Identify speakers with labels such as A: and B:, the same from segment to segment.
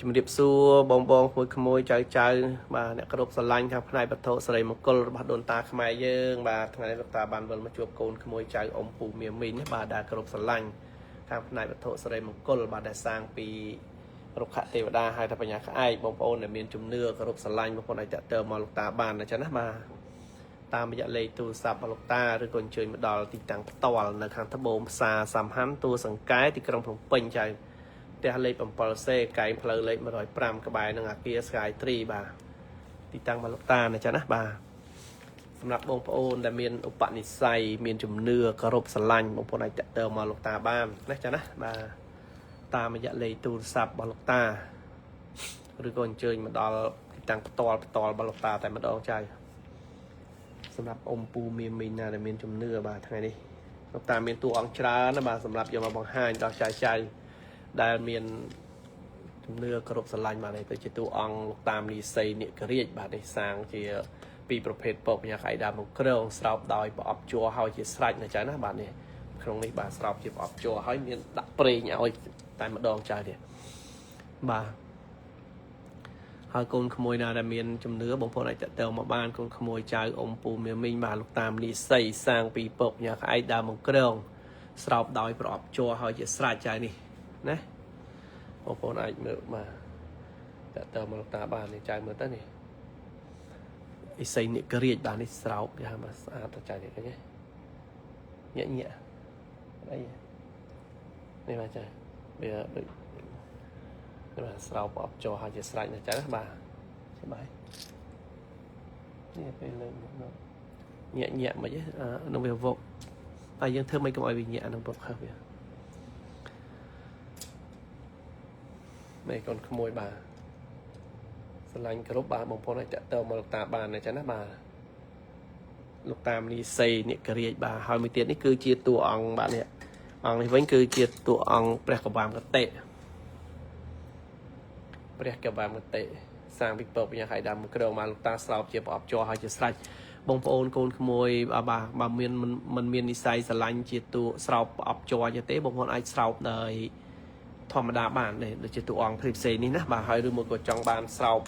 A: ជំរាបសួរបងបងក្មួយក្មួយចៅចៅបាទអ្នកគ្រប់ស្រឡាញ់ខាងផ្នែកវត្ថុសិរីមង្គលរបស់ដូនតាខ្មែរយើងបាទថ្ងៃនេះលោកតាបានវិលមកជួបកូនក្មួយចៅអ៊ំពូមៀមីងបាទដែលគ្រប់ស្រឡាញ់ខាងផ្នែកវត្ថុសិរីមង្គលបាទដែលសាងពីរុក្ខទេវតាហៅថាបញ្ញាក្អែកបងប្អូនដែលមានជំនឿគោរពស្រឡាញ់បងប្អូនអាចតាក់ទងមកលោកតាបានណាចាណាបាទតាមរយៈលេខទូរស័ព្ទរបស់លោកតាឬក៏អញ្ជើញមកដល់ទីតាំងផ្ទាល់នៅខាងត្បូងផ្សារសំហាន់ទួលសង្កែទីក្រុងភ្នំពេញចៅផ្ទះលេខ 7C កែងផ្លូវលេខ105ក្បែរនឹងអាគារ Sky Tree បាទទីតាំងរបស់លោកតាណាចាណាបាទសម្រាប់បងប្អូនដែលមានឧបនិស្ស័យមានជំនឿគោរពស្រឡាញ់បងប្អូនអាចតាក់ទងមកលោកតាបានណាចាណាបាទតាមរយៈលេខទូរស័ព្ទរបស់លោកតាឬក៏អញ្ជើញមកដល់ទីតាំងផ្ទាល់ផ្ទាល់របស់លោកតាតែម្ដងចៅសម្រាប់អ៊ំពូមៀមីងណាដែលមានជំនឿបាទថ្ងៃនេះលោកតាមានតួអង្គច្រើនណាបាទសម្រាប់យកមកបង្ហាញដល់ចៅចៅដែលមានជំនឿគោរពស្រឡាញ់បាទនេះទៅជាតួអង្គលោកតាមនីសីនិករាជបាទនេះសាងជាពីប្រភេទពកញ៉ាខៃដើមមកក្រងស្រោបដោយប្រអប់ជ័រហើយជាស្រេចណាចៅណាបាទនេះក្នុងនេះបាទស្រោបជាប្រអប់ជ័រហើយមានដាក់ប្រេងឲ្យតែម្ដងចៅនេះបាទហើយកូនក្មួយណាដែលមានជំនឿបងប្អូនអាចតាក់ទងមកបានកូនក្មួយចៅអ៊ំពូមៀមីងបាទលោកតាមនីសីសាងពីពកញ៉ាក្អែកដើមមកក្រងស្រោបដោយប្រអប់ជ័រហើយជាស្រេចចៅនេះណាបងប្អូនអាចមើលបាទតាក់ទងមកលោកតាបាននេះចៅមើលទៅនេះអិសីនិករាជបាទនេះស្រោបយ៉ាងបាទស្អាតទៅចៅនេះឃើញទេញាក់ញាក់អីនេះបាទចៅវាដូចនេះបាទស្រោបប្រអប់ជ័រហើយជាស្រេចណាចៅណាបាទច្បាស់នេះពេលលើកនេះញាក់ញាក់មិនហ៎អានឹងវាវកតែយើងធ្វើមិនកុំឲ្យវាញាក់អានឹងវកខុសវានេះកូនក្មួយបាទស្រឡាញ់គ្រប់បាទបងប្អូនអាចតាក់ទងមកលោកតាបានណាចាណាបាទលោកតាមនីសីនិករាជបាទហើយមួយទៀតនេះគឺជាតួអង្គបាទនេះអង្គនេះវិញគឺជាតួអង្គព្រះកបាមកតិព្រះកបាមកតិសាងពីពកបញ្ញាខៃដើមក្រងមកលោកតាស្រោបជាប្រអប់ជ័រហើយជាស្រេចបងប្អូនកូនក្មួយបាទបើមានមិនមាននិស័យស្រឡាញ់ជាតួស្រោបប្រអប់ជ័រទេបងប្អូនអាចស្រោបដោយធម្មតាបានទេដូចជាតួអង្គផ្សេងៗនេះណាបាទហើយឬមួយក៏ចង់បានស្រោប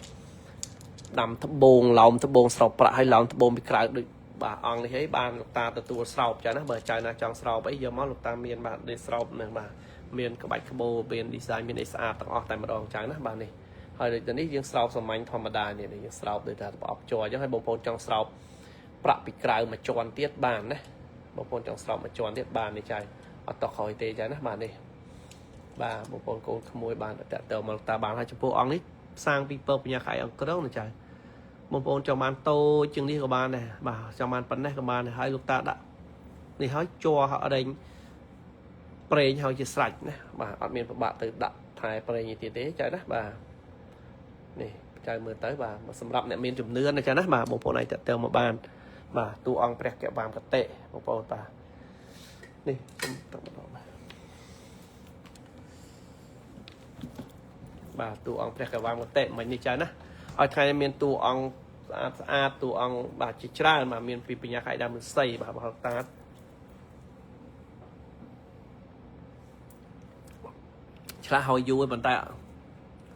A: ដាំត្បូងឡោមត្បូងស្រោបប្រាក់ហើយឡោមត្បូងពីក្រៅដូចបាទអង្គនេះហីបានលោកតាទទួលស្រោបចាណាបើចៅណាចង់ស្រោបអីយកមកលោកតាមានបាទដូចស្រោបនឹងបាទមានក្បាច់ក្បូរមាន design មានអីស្អាតទាំងអស់តែម្ដងចៅណាបាទនេះហើយដូចនេះយើងស្រោបសាមញ្ញធម្មតានេះយើងស្រោបដូចថាប្រអប់ជ័រអញ្ចឹងហើយបងប្អូនចង់ស្រោបប្រាក់ពីក្រៅមួយជាន់ទៀតបានណាបងប្អូនចង់ស្រោបមួយជាន់ទៀតបាននេះចៅអត់តោះក្រោយទេចៅណាបាទនេះបាទបងប្អូនកូនក្មួយបានតាក់ទងមកលោកតាបានហើយចំពោះអង្គនេះសាងពីពកបញ្ញាខៃអង្គក្រងណាចៅបងប្អូនចង់បានតូចជាងនេះក៏បានដែរបាទចង់បានប៉ុណ្ណេះក៏បានដែរហើយលោកតាដាក់នេះហើយជ័ររែងប្រេងហើយជាស្រេចណាបាទអត់មានពិបាកទៅដាក់ថែប្រេងនេះទៀតទេចៅណាបាទនេះចៅមើលទៅបាទសម្រាប់អ្នកមានជំនឿណាចៅណាបាទបងប្អូនអាចតាក់ទងមកបានបាទតួអង្គព្រះកបាមកតិបងប្អូនបាទនេះខ្ញុំទឹកម្ដងបាទបាទតួអង្គព្រះកបាមកតិមិញនេះចៅណាឲ្យថ្ងៃនេះមានតួអង្គស្អាតស្អាតតួអង្គបាទជាច្រើនបាទមានពីបញ្ញាខៃដើមសីបាទរបស់លោកតាឆ្លាស់ហើយយូរហើយប៉ុន្តែ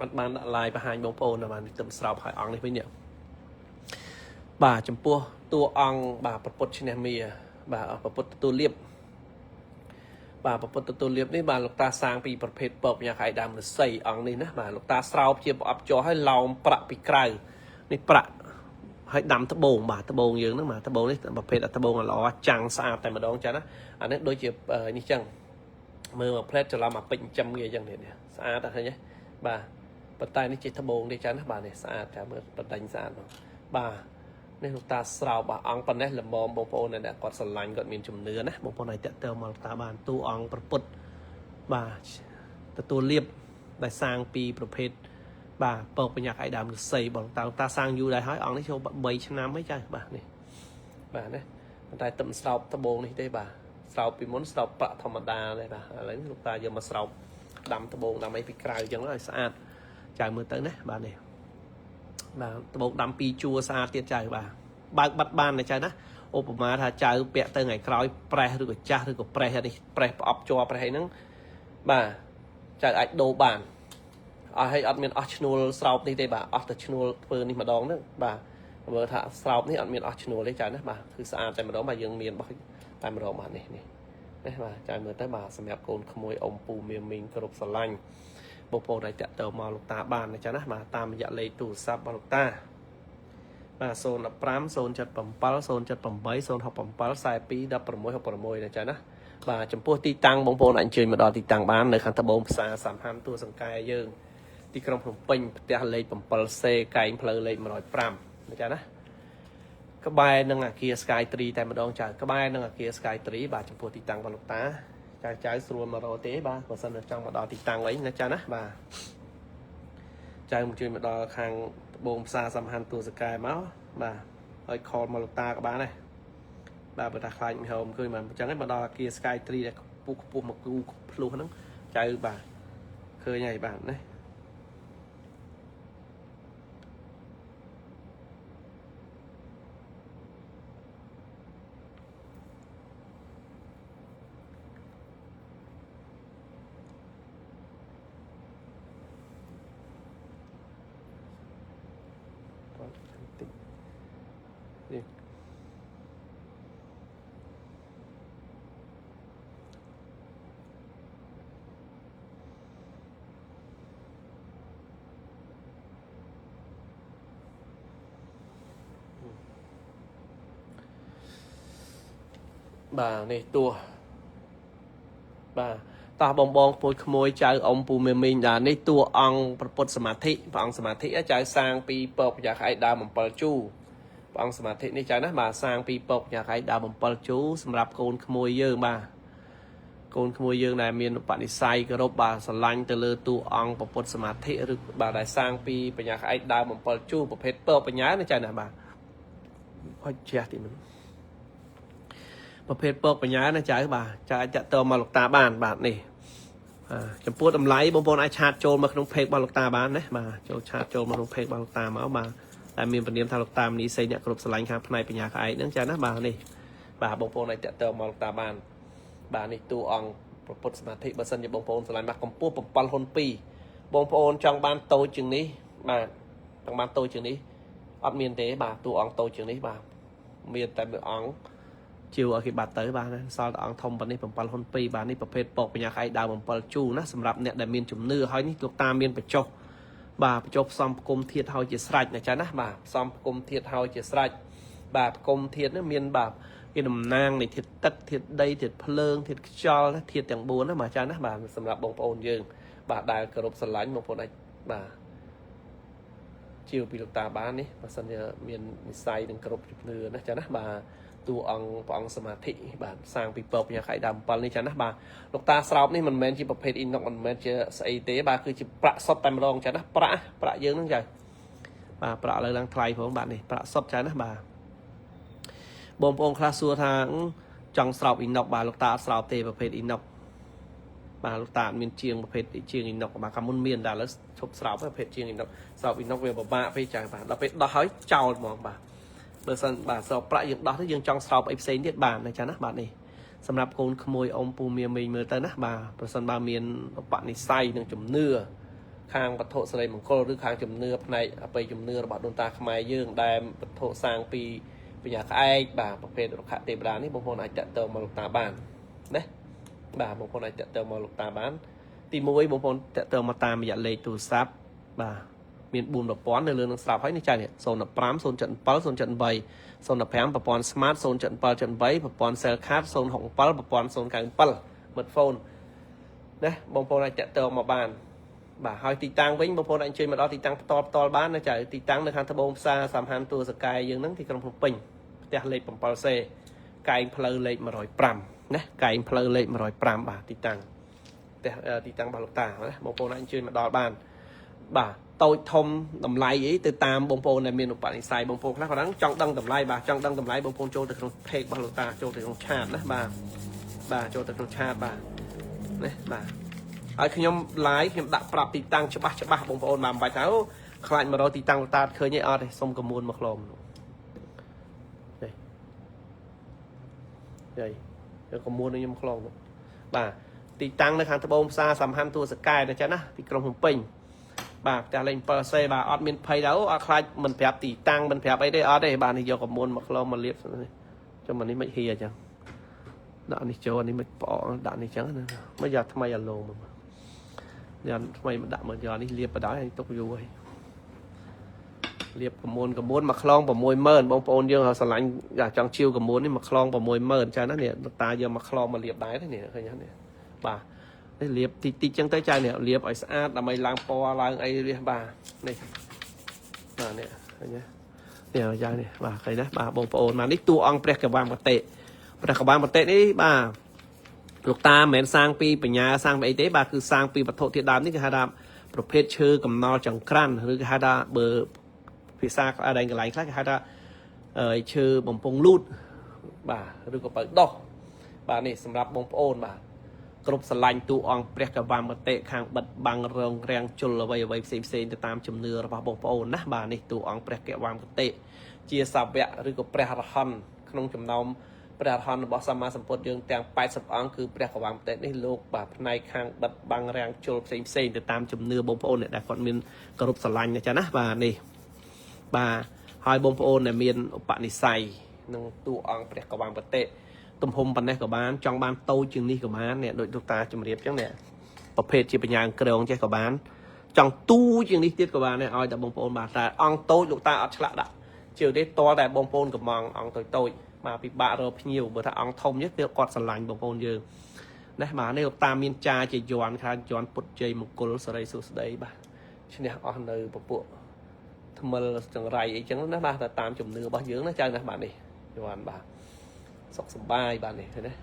A: អត់បានដាក់ live បង្ហាញបងប្អូនណាបាទទឹមស្រោបហើយអង្គនេះវិញនេះបាទចំពោះតួអង្គបាទប្រពុតឈ្នះមាបាទប្រពុតទទួលលៀបបាទប្រពុតទទួលលៀបនេះបាទលោកតាសាងពីប្រភេទពកបញ្ញាខៃដើមឫស្សីអង្គនេះណាបាទលោកតាស្រោបជាប្រអប់ជ័រហើយឡោមប្រាក់ពីក្រៅនេះប្រាក់ហើយដាំត្បូងបាទត្បូងយើងហ្នឹងបាទត្បូងនេះប្រភេទត្បូងល្អចាំងស្អាតតែម្ដងចាណាអានេះដូចជានេះចឹងមើលមួយផ្លែតច្រឡំអាពេជ្រចិញ្ចឹមគេអញ្ចឹងនេះស្អាតឃើញទេបាទប៉ុន្តែនេះជាត្បូងទេចាណាបាទនេះស្អាតចាមើលបណ្ដាញស្អាតមកបាទនេះលោកតាស្រោបបាទអង្គប៉ុណ្ណេះល្មមបងប្អូនអ្នកគាត់ស្រឡាញ់គាត់មានជំនឿណាបងប្អូនអាចតាក់ទងមកលោកតាបានតួអង្គប្រពុតបាទទទួលលៀបដែលសាងពីប្រភេទបាទពកបញ្ញាខៃដើមឫស្សីបងតាតាសាងយូរដែរហើយអង្គនេះចូល3ឆ្នាំហើយចាបាទនេះបាទណាប៉ុន្តែទឹមស្រោបត្បូងនេះទេបាទស្រោបពីមុនស្រោបប្រាក់ធម្មតាទេបាទឥឡូវលោកតាយកមកស្រោបដាំត្បូងដាំអីពីក្រៅអញ្ចឹងឲ្យស្អាតចៅមើលទៅណាបាទនេះបាទត្បូងដាំពីរជួរស្អាតទៀតចៅបាទបើកបាត់បានណាចៅណាឧបមាថាចៅពាក់ទៅថ្ងៃក្រោយប្រេះឬក៏ចាស់ឬក៏ប្រេះនេះប្រេះប្រអប់ជ័រប្រេះអីហ្នឹងបាទចៅអាចដូរបាន អស់ហើយអត់មានអស់ឈ្នួលស្រោបនេះទេបាទអស់តែឈ្នួលធ្វើនេះម្ដងហ្នឹងបាទមើលថាស្រោបនេះអត់មានអស់ឈ្នួលទេចាណាបាទគឺស្អាតតែម្ដងបាទយើងមានរបស់តែម្ដងបាទនេះនេះនេះបាទចាមើលទៅបាទសម្រាប់កូនក្មួយអ៊ំពូមៀមីងគ្រប់ស្រឡាញ់បងប្អូនដែលតាក់ទងមកលោកតាបានណាចាណាបាទតាមរយៈលេខទូរស័ព្ទរបស់លោកតាបាទ015 077 078 067 42 16 66ណាចាណាបាទចំពោះទីតាំងបងប្អូនអាចអញ្ជើញមកដល់ទីតាំងបាននៅខាងត្បូងផ្សារសាមហានទួលសង្កែយើងទីក្រុងភ្នំពេញផ្ទះលេខ 7C កែងផ្លូវលេខ105ណាចាណាក្បែរនឹងអាគារ Sky Tree តែម្ដងចៅក្បែរនឹងអាគារ Sky Tree បាទចំពោះទីតាំងរបស់លោកតាចៅចៅស្រួលមករកទេបាទបើសិនជាចង់មកដល់ទីតាំងវិញណាចាណាបាទចៅមកជួយមកដល់ខាងត្បូងផ្សារសំហានទួលសង្កែមកបាទហើយ call មកលោកតាក៏បានដែរបាទបើថាខ្លាចមិនហមឃើញបាទអញ្ចឹងឯងមកដល់អាគារ Sky Tree ដែលខ្ពស់ខ្ពស់មកគូភ្លោះហ្នឹងចៅបាទឃើញហើយបាទណាតិចនេះបាទនេះតួបាទតោះបងបងក្មួយក្មួយចៅអ៊ំពូមេមីងដែរនេះតួអង្គប្រពុតសមាធិព្រះអង្គសមាធិចៅសាងពីពកយ៉ាខៃដើម7ជូព្រះអង្គសមាធិនេះចៅណាបាទសាងពីពកយ៉ាខៃដើម7ជូសម្រាប់កូនក្មួយយើងបាទកូនក្មួយយើងដែលមានឧបនិស្ស័យគោរពបាទស្រឡាញ់ទៅលើតួអង្គប្រពុតសមាធិឬបាទដែលសាងពីបញ្ញាក្អែកដើម7ជូប្រភេទពកបញ្ញាណាចៅណាបាទហុចជ្រះទីមិនប្រភេទពកបញ្ញាណាចៅបាទចៅអាចតាក់ទងមកលោកតាបានបាទនេះបាទចំពោះតម្លៃបងប្អូនអាច chat ចូលមកក្នុង page របស់លោកតាបានណាបាទចូល chat ចូលមកក្នុង page របស់លោកតាមកបាទតែមានពនាមថាលោកតាមនីសេអ្នកគ្រប់ស្រឡាញ់ខាងផ្នែកបញ្ញាក្អែកហ្នឹងចាណាបាទនេះបាទបងប្អូនអាចតាក់ទងមកលោកតាបានបាទនេះតួអង្គប្រពុតសមាធិបើសិនជាបងប្អូនស្រឡាញ់បាទកម្ពស់7ហ៊ុន2បងប្អូនចង់បានតូចជាងនេះបាទចង់បានតូចជាងនេះអត់មានទេបាទតួអង្គតូចជាងនេះបាទមានតែមួយអង្គជាវឲ្យគេបាត់ទៅបាទណាសល់តែអង្គធំប៉ុណ្នេះ7ហ៊ុន2បាទនេះប្រភេទពកបញ្ញាខៃដើម7ជូណាសម្រាប់អ្នកដែលមានជំនឿហើយនេះលោកតាមានបញ្ចុះបាទបញ្ចុះផ្សំផ្គុំធាតហើយជាស្រេចណាចាណាបាទផ្សំផ្គុំធាតហើយជាស្រេចបាទផ្គុំធាតនេះមានបាទគេតំណាងនៃធាតុទឹកធាតុដីធាតុភ្លើងធាតុខ្យល់ធាតុទាំង4ណាបាទចាណាបាទសម្រាប់បងប្អូនយើងបាទដែលគោរពស្រឡាញ់បងប្អូនអាចបាទជាវពីលោកតាបាននេះបើសិនជាមាននិស្ស័យនិងគោរពជំនឿណាចាណាបាទតួអង្គព្រះអង្គសមាធិបាទសាងពីពកបញ្ញាខៃដើម7នេះចាណាបាទលោកតាស្រោបនេះមិនមែនជាប្រភេទអ៊ីណុកមិនមែនជាស្អីទេបាទគឺជាប្រាក់សុទ្ធតែម្ដងចាណាប្រាក់ប្រាក់យើងហ្នឹងចាបាទប្រាក់លើឡើងថ្លៃផងបាទនេះប្រាក់សុទ្ធចាណាបាទបងប្អូនខ្លះសួរថាចង់ស្រោបអ៊ីណុកបាទលោកតាអត់ស្រោបទេប្រភេទអ៊ីណុកបាទលោកតាអត់មានជាងប្រភេទជាងអ៊ីណុកបាទកាលមុនមានតែឥឡូវឈប់ស្រោបប្រភេទជាងអ៊ីណុកស្រោបអ៊ីណុកវាពិបាកពេកចាបាទដល់ពេលដោះហើយចោលហ្មងបាទបើសិនបាទស្រោបប្រាក់យើងដោះទៅយើងចង់ស្រោបអីផ្សេងទៀតបានណាចាណាបាទនេះសម្រាប់កូនក្មួយអ៊ំពូមៀមីងមើលទៅណាបាទប្រសិនបើមានឧបនិស្ស័យនិងជំនឿខាងវត្ថុសិរីមង្គលឬខាងជំនឿផ្នែកអបិយជំនឿរបស់ដូនតាខ្មែរយើងដែលវត្ថុសាងពីបញ្ញាក្អែកបាទប្រភេទរុក្ខទេវតានេះបងប្អូនអាចតាក់ទងមកលោកតាបានណាបាទបងប្អូនអាចតាក់ទងមកលោកតាបានទី1បងប្អូនតាក់ទងមកតាមរយៈលេខទូរស័ព្ទបាទមាន4ប្រព័ន្ធនៅលើនឹងស្រាប់ហើយនេះចានេះ015 077 078 015ប្រព័ន្ធ Smart 077 78ប្រព័ន្ធ Cellcard 067ប្រព័ន្ធ097មិត្ត phone ណាបងប្អូនអាចតាក់ទងមកបានបាទហើយទីតាំងវិញបងប្អូនអាចអញ្ជើញមកដល់ទីតាំងផ្ទាល់ផ្ទាល់បានណាចាទីតាំងនៅខាងត្បូងផ្សារសាមហានទួលសកែយើងហ្នឹងទីក្រុងភ្នំពេញផ្ទះលេខ 7C កែងផ្លូវលេខ105ណាកែងផ្លូវលេខ105បាទទីតាំងផ្ទះទីតាំងរបស់លោកតាណាបងប្អូនអាចអញ្ជើញមកដល់បានបាទតូចធំតម្លៃអីទៅតាមបងប្អូនដែលមានឧបនិស្ស័យបងប្អូនខ្លះគាត់ហ្នឹងចង់ដឹងតម្លៃបាទចង់ដឹងតម្លៃបងប្អូនចូលទៅក្នុង page របស់លោកតាចូលទៅក្នុង chat ណាបាទបាទចូលទៅក្នុង chat បាទណាបាទហើយខ្ញុំ live ខ្ញុំដាក់ប្រាប់ទីតាំងច្បាស់ច្បាស់បងប្អូនបាទមិនបាច់ទៅខ្លាចមករកទីតាំងលោកតាឃើញទេអត់ទេសុំកមួនមកខ្លងនេះយាយកមួននឹងខ្ញុំខ្លងបាទទីតាំងនៅខាងត្បូងផ្សារសំហាន់ទួលសកែណាចាណាទីក្រុងភ្នំពេញ បាទផ្ទះលេខ 7C បាទអត់មានភ័យដែរអត់ខ្លាចមិនប្រាប់ទីតាំងមិនប្រាប់អីទេអត់ទេបាទនេះយកកមួនមកខ្លងមកលាបចុះមកនេះមិនហៀអញ្ចឹងដាក់នេះចូលនេះមិនផ្អកដាក់នេះអញ្ចឹងណាមកយកថ្មីអាឡូមកយកថ្មីមកដាក់មកយកនេះលាបបដ ாய் ឲ្យទុកយូរហើយលាបកមួនកមួនមកខ្លង60000បងប្អូនយើងស្រឡាញ់ចង់ជាវកមួននេះមកខ្លង60000ចាណានេះតាយកមកខ្លងមកលាបដែរនេះឃើញទេបាទនេះលាបតិចតិចចឹងទៅចានេះលាបឲ្យស្អាតដើម្បីឡើងពណ៌ឡើងអីនេះបាទនេះបាទនេះឃើញទេនេះយ៉ាងនេះបាទឃើញណាបាទបងប្អូនបាទនេះតួអង្គព្រះកវាមតិព្រះកវាមតិនេះបាទលោកតាមិនមែនសាងពីបញ្ញាសាងពីអីទេបាទគឺសាងពីវត្ថុធាតុដើមនេះគេហៅថាប្រភេទឈើកំណល់ចង្ក្រានឬគេហៅថាបើភាសាអីកន្លែងខ្លះគេហៅថាឈើបំពង់លូតបាទឬក៏បើដោះបាទនេះសម្រាប់បងប្អូនបាទគ្រប់ស្រឡាញ់តួអង្គព្រះកវាមតិខាងបិទបាំងរងរាំងជលអ្វីអ្វីផ្សេងផ្សេងទៅតាមជំនឿរបស់បងប្អូនណាបាទនេះតួអង្គព្រះកវាមតិជាសាវកឬក៏ព្រះអរហន្តក្នុងចំណោមព្រះអរហន្តរបស់សម្មាសម្ពុទ្ធយើងទាំង80អង្គគឺព្រះកវាមតិនេះលោកបាទផ្នែកខាងបិទបាំងរាំងជលផ្សេងផ្សេងទៅតាមជំនឿបងប្អូនអ្នកដែលគាត់មានគោរពស្រឡាញ់ណាចាណាបាទនេះបាទហើយបងប្អូនដែលមានឧបនិស្ស័យនឹងតួអង្គព្រះកវាមតិទំហំប៉ុណ្ណេះក៏បានចង់បានតូចជាងនេះក៏បាននេះដូចលោកតាជំរាបចឹងនេះប្រភេទជាបញ្ញាក្រងចេះក៏បានចង់ទូជាងនេះទៀតក៏បានដែរឲ្យតែបងប្អូនបាទតែអង្គតូចលោកតាអត់ឆ្លាក់ដាក់ជឿទេតតែបងប្អូនកំងអង្គតូចតូចបាទពិបាករកភ្ញៀវបើថាអង្គធំនេះគឺគាត់ស្រឡាញ់បងប្អូនយើងណាបាទនេះលោកតាមានចាជាយ័នខាយ័នពុទ្ធជ័យមង្គលសរីសួស្តីបាទឈ្នះអស់នៅពពួកថ្មិលចង្រៃអីចឹងណាបាទតែតាមជំនឿរបស់យើងណាចៅណាបាទនេះយ័នបាទសុខសប្បាយបាទនេះឃើញទេ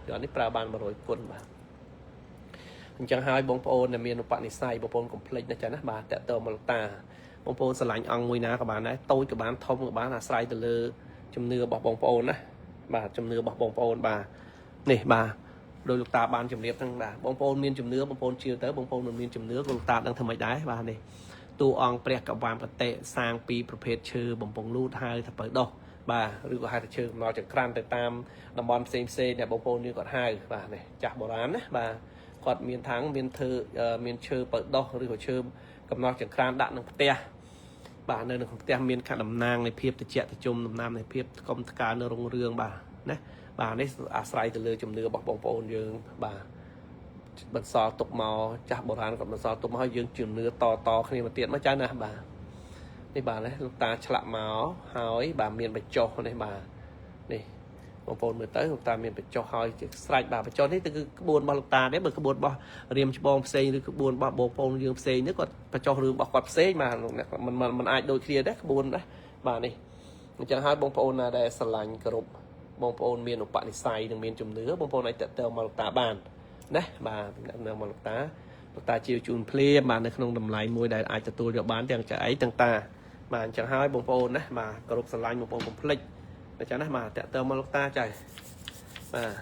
A: យ័ននេះប្រើបាន100គុណបាទអញ្ចឹងហើយបងប្អូនដែលមានឧបនិស្ស័យបងប្អូនកុំភ្លេចណាចាណាបាទតកតមកលោកតាបងប្អូនស្រឡាញ់អង្គមួយណាក៏បានដែរតូចក៏បានធំក៏បានអាស្រ័យទៅលើជំនឿរបស់បងប្អូនណាបាទជំនឿរបស់បងប្អូនបាទនេះបាទដោយលោកតាបានជម្រាបហ្នឹងបាទបងប្អូនមានជំនឿបងប្អូនជឿទៅបងប្អូនមិនមានជំនឿក៏លោកតាដឹងធ្វើម៉េចដែរបាទនេះតួអង្គព្រះកវាមតិសាងពីប្រភេទឈើបំពង់លូតហៅថាបើដោះបាទឬក៏ហៅថាឈើកំណល់ចង្ក្រានទៅតាមតំបន់ផ្សេងផ្សេងដែលបងប្អូនយើងគាត់ហៅបាទនេះចាស់បុរាណណាបាទគាត់មានថាងមានធ្វើមានឈើបើដោះឬក៏ឈើកំណល់ចង្ក្រានដាក់នឹងផ្ទះបាទនៅក្នុងផ្ទះមានខាតំណាងនៃភាពតិចតិជុំតំណាងនៃភាពកុំតកើនៅរុងរឿងបាទណាបាទនេះអាស្រ័យទៅលើជំនឿរបស់បងប្អូនយើងបាទបន្សល់ទុកមកចាស់បុរាណគាត់បន្សល់ទុកមកឲ្យយើងជំនឿតតគ្នាមកទៀតមកចាស់ណាបាទនេះបាទនេះលោកតាឆ្លាក់មកហើយបាទមានបញ្ចុះនេះបាទនេះបងប្អូនមើលទៅលោកតាមានបញ្ចុះហើយជាស្រេចបាទបញ្ចុះនេះទៅគឺក្បួនរបស់លោកតាទេបើក្បួនរបស់រៀមច្បងផ្សេងឬក្បួនរបស់បងប្អូនយើងផ្សេងនេះគាត់បញ្ចុះរឿងរបស់គាត់ផ្សេងបាទលោកអ្នកមិនមិនអាចដូចគ្នាទេក្បួនណាបាទនេះអញ្ចឹងហើយបងប្អូនណាដែលស្រឡាញ់គោរពបងប្អូនមានឧបនិស្ស័យនិងមានជំនឿបងប្អូនអាចតទៅមកលោកតាបានណាបាទនៅមកលោកតាលោកតាជាជូនភ្លាមបាទនៅក្នុងតម្លៃមួយដែលអាចទទួលយកបានទាំងចៅអីទាំងតាបាទអញ្ចឹងហើយបងប្អូនណាបាទគោរពស្រឡាញ់បងប្អូនកុំភ្លេចអញ្ចឹងណាបាទតទៅមកលោកតាចៅបាទ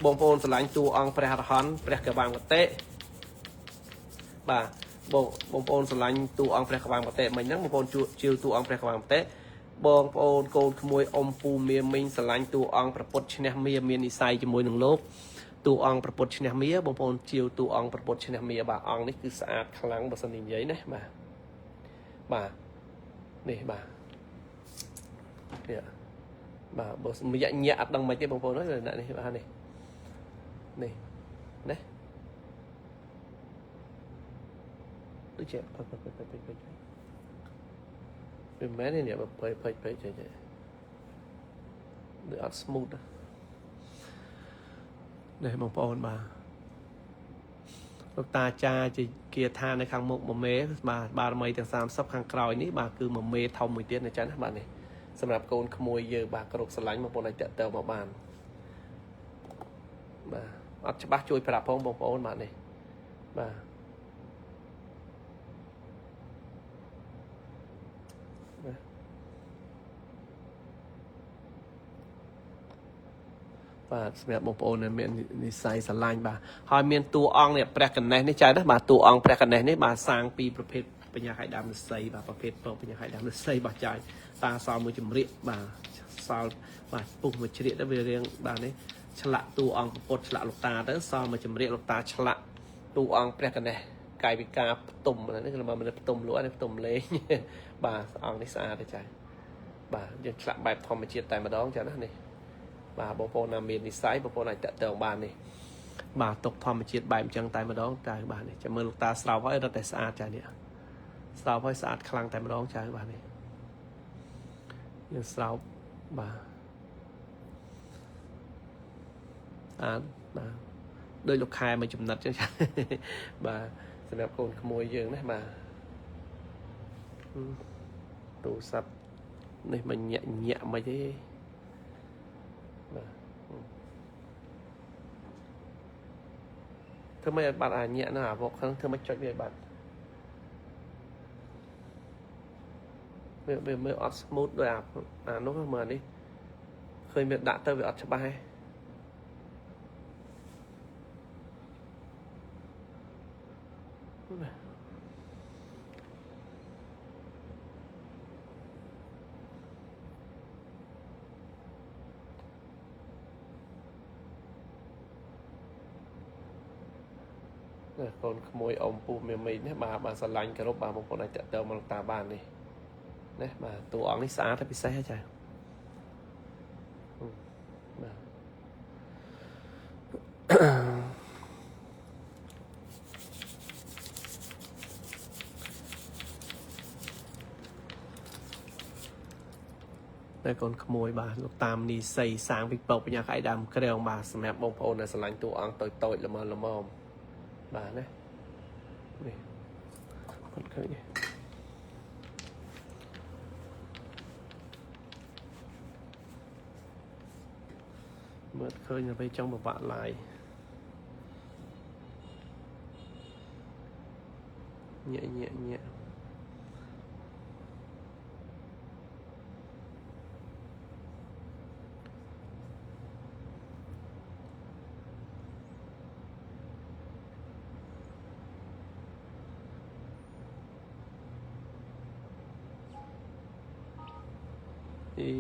A: បងប្អូនស្រឡាញ់តួអង្គព្រះអរហន្តព្រះកវាងវតិបាទបងបងប្អូនស្រឡាញ់តួអង្គព្រះកវាងវតិមិញហ្នឹងបងប្អូនជឿតួអង្គព្រះកវាងវតិបងប្អូនកូនក្មួយអ៊ំពូមាមីងស្រឡាញ់តួអង្គព្រះពុទ្ធឈ្នះមាមាននិស័យជាមួយនឹងលោកតួអង្គព្រះពុទ្ធឈ្នះមាបងប្អូនជាវតួអង្គព្រះពុទ្ធឈ្នះមាបាទអង្គនេះគឺស្អាតខ្លាំងបើសិននិយាយណាបាទបាទនេះបាទនេះបាទបើមយៈញាក់អត់ដឹងមិនទេបងប្អូនអើយនេះបាទនេះនេះណាដូចជាផិចផិចផិចផិចផិចវាមែនទេនេះបើផិចផិចផិចចេះដូចអត់ smooth នេះបងប្អូនបាទលោកតាចាជាគាថានៅខាងមុខមួយមេបាទបារមីទាំង30ខាងក្រោយនេះបាទគឺមួយមេធំមួយទៀតណាចាណាបាទនេះសម្រាប់កូនក្មួយយើងបាទគ្រប់ស្រឡាញ់បងប្អូនអាចតាក់ទងមកបានបាទអត់ច្បាស់ជួយប្រាប់ផងបងប្អូនបាទនេះបាទបាទសម្រាប់បងប្អូនដែលមាននិស័យស្រឡាញ់បាទហើយមានតួអង្គនេះព្រះកណេះនេះចៅណាបាទតួអង្គព្រះកណេះនេះបាទសាងពីប្រភេទបញ្ញាខៃដើមឫស្សីបាទប្រភេទបញ្ញាខៃដើមឫស្សីបាទចៅតាសល់មួយចម្រៀកបាទសល់បាទពុះមួយជ្រៀកទៅវារៀងបាទនេះឆ្លាក់តួអង្គពុទ្ធឆ្លាក់លោកតាទៅសល់មួយចម្រៀកលោកតាឆ្លាក់តួអង្គព្រះកណេះ កាយវិការផ្ទុំនេះគឺមកផ្ទុំលក់នេះផ្ទុំលេងបាទអង្គនេះស្អាតទេចាបាទយើងឆ្លាក់បែបធម្មជាតិតែម្ដងចាណានេះបាទបងប្អូនណាមាននិស័យបងប្អូនអាចតាក់ទងបាននេះបាទទុកធម្មជាតិបែបអញ្ចឹងតែម្ដងចាបាទនេះចាំមើលលោកតាស្រោបហើយរត់តែស្អាតចានេះស្រោបហើយស្អាតខ្លាំងតែម្ដងចាបាទនេះយើងស្រោបបាទស្អាតបាទដោយលោកខែមួយចំណិតចឹងចាបាទសម្រាប់កូនក្មួយយើងណាបាទទូរស័ព្ទនេះមិនញាក់ញាក់មិនទេបាទធ្វើម៉េចឲ្យបាត់អាញាក់ហ្នឹងអាវកហ្នឹងធ្វើម៉េចចុចវាឲ្យបាត់វាមើលអត់ smooth ដោយអានោះមើលអានេះឃើញវាដាក់ទៅវាអត់ច្បាស់ទេកូនក្មួយអ៊ំពូមេមីនេះបាទបាទស្រឡាញ់គោរពបាទបងប្អូនអាចតាក់ទងមកលោកតាបាននេះណាបាទតួអង្គនេះស្អាតតែពិសេសហ៎ចាបាទតែកូនក្មួយបាទលោកតាមនីសីសាងពីពកបញ្ញាក្អៃដើមក្រែងបាទសម្រាប់បងប្អូនដែលស្រឡាញ់តួអង្គតូចតូចល្មមល្មមបាទណានេះអត់ឃើញទេមើលឃើញអ្វីចង់បបាក់ឡាយញាក់ញាក់ញាក់អី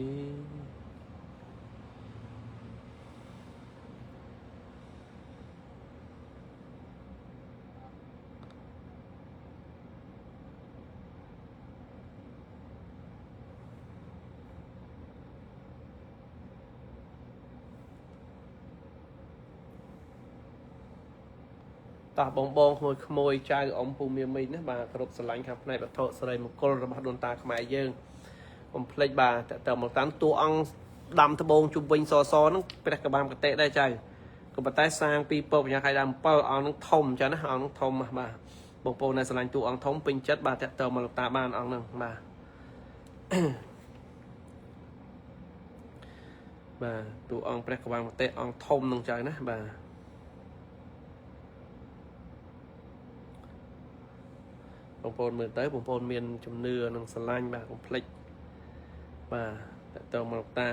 A: តោះបងបងក្មួយក្មួយចៅអ៊ំពូមាមីណាបាទគ្រប់ស្រឡាញ់ខាងផ្នែកវត្ថុសិរីមង្គលរបស់ដូនតាខ្មែរយើងកុំភ្លេចបាទតើមកតាមតួអង្គដាំត្បូងជុំវិញសសហ្នឹងព្រះកបាមកតេដែរចៅក៏ប៉ុន្តែសាងពីពកបញ្ញាខៃដើម7អង្គហ្នឹងធំចាណាអង្គហ្នឹងធំបាទបងប្អូនដែលស្រឡាញ់តួអង្គធំពេញចិត្តបាទតើមកលោកតាបានអង្គហ្នឹងបាទបាទតួអង្គព្រះកបាមកតេអង្គធំហ្នឹងចៅណាបាទបងប្អូនមើលទៅបងប្អូនមានជំនឿនិងស្រឡាញ់បាទកុំភ្លេចបាទតើមកលោកតា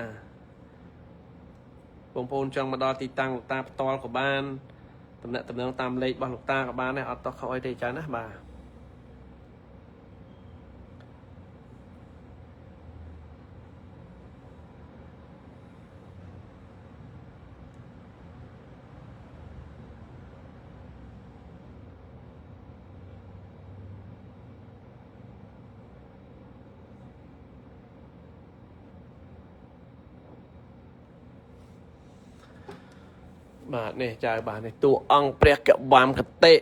A: បងប្អូនចង់មកដល់ទីតាំងលោកតាផ្ទាល់ក៏បានតំណាក់តំណងតាមលេខរបស់លោកតាក៏បានដែរអត់តោះខុសអីទេចាណាបាទបាទនេះចៅបាទនេះតួអង្គព្រះកបាមកតេ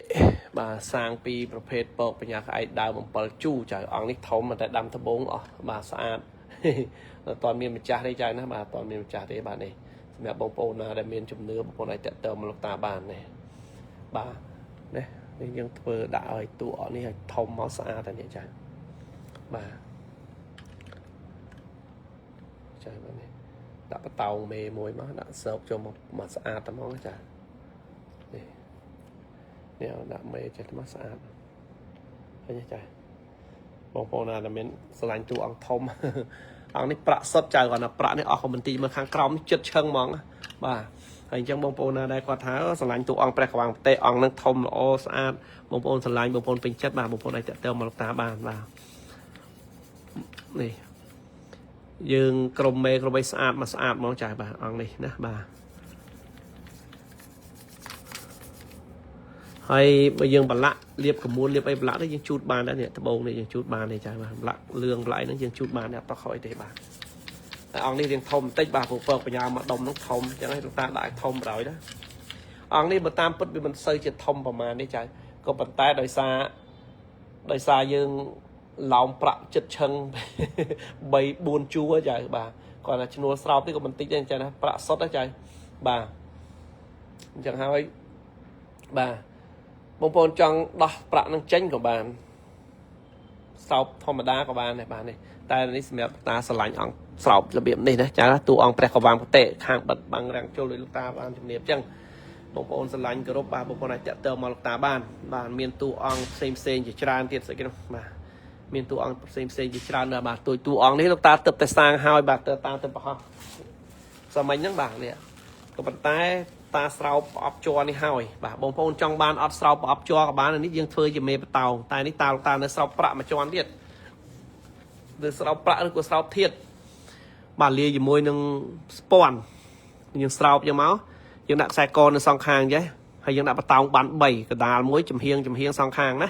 A: បាទសាងពីប្រភេទពកបញ្ញាក្អែកដើម7ជូចៅអង្គនេះធំតែដាំត្បូងអស់បាទស្អាតអត់មានម្ចាស់ទេចៅណាបាទអត់មានម្ចាស់ទេបាទនេះសម្រាប់បងប្អូនណាដែលមានជំនឿបងប្អូនអាចតាក់ទងមកលោកតាបាននេះបាទនេះនេះយើងធ្វើដាក់ឲ្យតួអង្គនេះឲ្យធំមកស្អាតតែនេះចៅបាទចៅបាទនេះដាក់បតោងមេមួយមកដាក់សោកចូលមកស្អាតតែហ្មងចានេះនេះដាក់មេចេះមកស្អាតឃើញទេចាបងប្អូនណាដែលមានស្រឡាញ់តួអង្គធំអង្គនេះប្រាក់សុតចៅគាត់ណាប្រាក់នេះអស់ក៏មិនទីមើលខាងក្រោមចិត្តឈឹងហ្មងបាទហើយអញ្ចឹងបងប្អូនណាដែលគាត់ថាស្រឡាញ់តួអង្គព្រះកវាងប្រទេសអង្គនឹងធំល្អស្អាតបងប្អូនស្រឡាញ់បងប្អូនពេញចិត្តបាទបងប្អូនអាចតាក់ទងមកលោកតាបានបាទនេះយើងក្រុមមេក្រុមអីស្អាតមកស្អាតហ្មងចាស់បាទអង្គនេះណាបាទ ហើយបើយើងប្រឡាក់លាបកមួនលាបអីប្រឡាក់នេះយើងជូតបានដែរនេះត្បូងនេះយើងជូតបានទេចាបាទប្រឡាក់លឿងប្រឡាក់អីហ្នឹងយើងជូតបានដែរអត់តខ້ອຍទេបាទតែអង្គនេះរៀងធំបន្តិចបាទព្រោះពកបញ្ញាមកដុំហ្នឹងធំអញ្ចឹងហើយលោកតាដាក់ឲ្យធំបណ្ដោយណាអង្គនេះបើតាមពិតវាមិនសូវជាធំប្រហែលនេះចាក៏ប៉ុន្តែដោយសារយើងឡោមប្រាក់ចិត្តឈឹង3 4ជួរចាបាទគាត់ថាឈ្នួលស្រោបនេះក៏មិនតិចដែរអញ្ចឹងណាប្រាក់សុទ្ធណាចាបាទអញ្ចឹងហើយបាទបងប្អូនចង់ដោះប្រាក់នឹងចេញក៏បានស្រោបធម្មតាក៏បានដែរបាទនេះតែនេះសម្រាប់តាស្រឡាញ់អង្គស្រោបរបៀបនេះណាចាតួអង្គព្រះកវាងប្រតិខាងបិទបាំងរាំងជុលដោយលោកតាបានជំរាបអញ្ចឹងបងប្អូនស្រឡាញ់គោរពបាទបងប្អូនអាចតាក់ទងមកលោកតាបានបាទមានតួអង្គផ្សេងផ្សេងជាច្រើនទៀតស្អីគេនោះបាទមានតួអង្គផ្សេងផ្សេងជាច្រើនដែរបាទតួតួអង្គនេះលោកតាទឹកតែសាងហើយបាទទៅតាមទៅប្រហោះសម័យហ្នឹងបាទនេះក៏ប៉ុន្តែតាស្រោបប្រអប់ជ័រនេះហើយបាទបងប្អូនចង់បានអត់ស្រោបប្រអប់ជ័រក៏បាននេះយើងធ្វើជាមេបតោងតែនេះតាលោកតានៅស្រោបប្រាក់មួយជាន់ទៀតឬស្រោបប្រាក់ឬក៏ស្រោបធាតបាទលាយជាមួយនឹងស្ពាន់យើងស្រោបយកមកយើងដាក់ខ្សែកនៅសងខាងចេះហើយយើងដាក់បតោងបាន3កដាលមួយចំហៀងចំហៀងសងខាងណា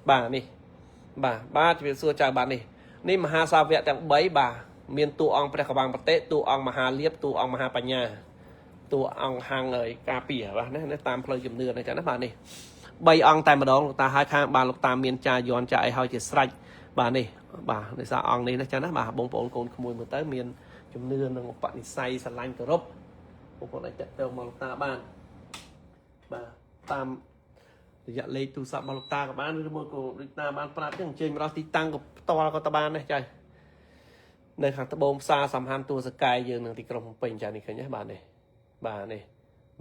A: បាទនេះបាទបាទជំរាបសួរចៅបាទនេះនេះមហាសាវកទាំង3បាទមានតួអង្គព្រះកវាងប្រតិតួអង្គមហាលៀបតួអង្គមហាបញ្ញាតួអង្គហាងអើយការពារបាទណាតាមផ្លូវជំនឿនេះចាណាបាទនេះ3អង្គតែម្ដងលោកតាហើយខាងបាទលោកតាមានចាយន់ចាអីហើយជាស្រេចបាទនេះបាទដោយសារអង្គនេះណាចាណាបាទបងប្អូនកូនក្មួយមើលទៅមានជំនឿនិងឧបនិស្ស័យស្រឡាញ់គោរពបងប្អូនអាចតាក់ទងមកលោកតាបានបាទតាមរយៈលេខទូរស័ព្ទរបស់លោកតាក៏បានឬមួយក៏ដូចតាបានប្រាប់ចឹងអញ្ជើញមកដល់ទីតាំងក៏ផ្ទាល់ក៏តបានដែរចានៅខាងត្បូងផ្សារសំហាន់ទួលសកែយើងនឹងទីក្រុងភ្នំពេញចានេះឃើញទេបាទនេះបាទនេះ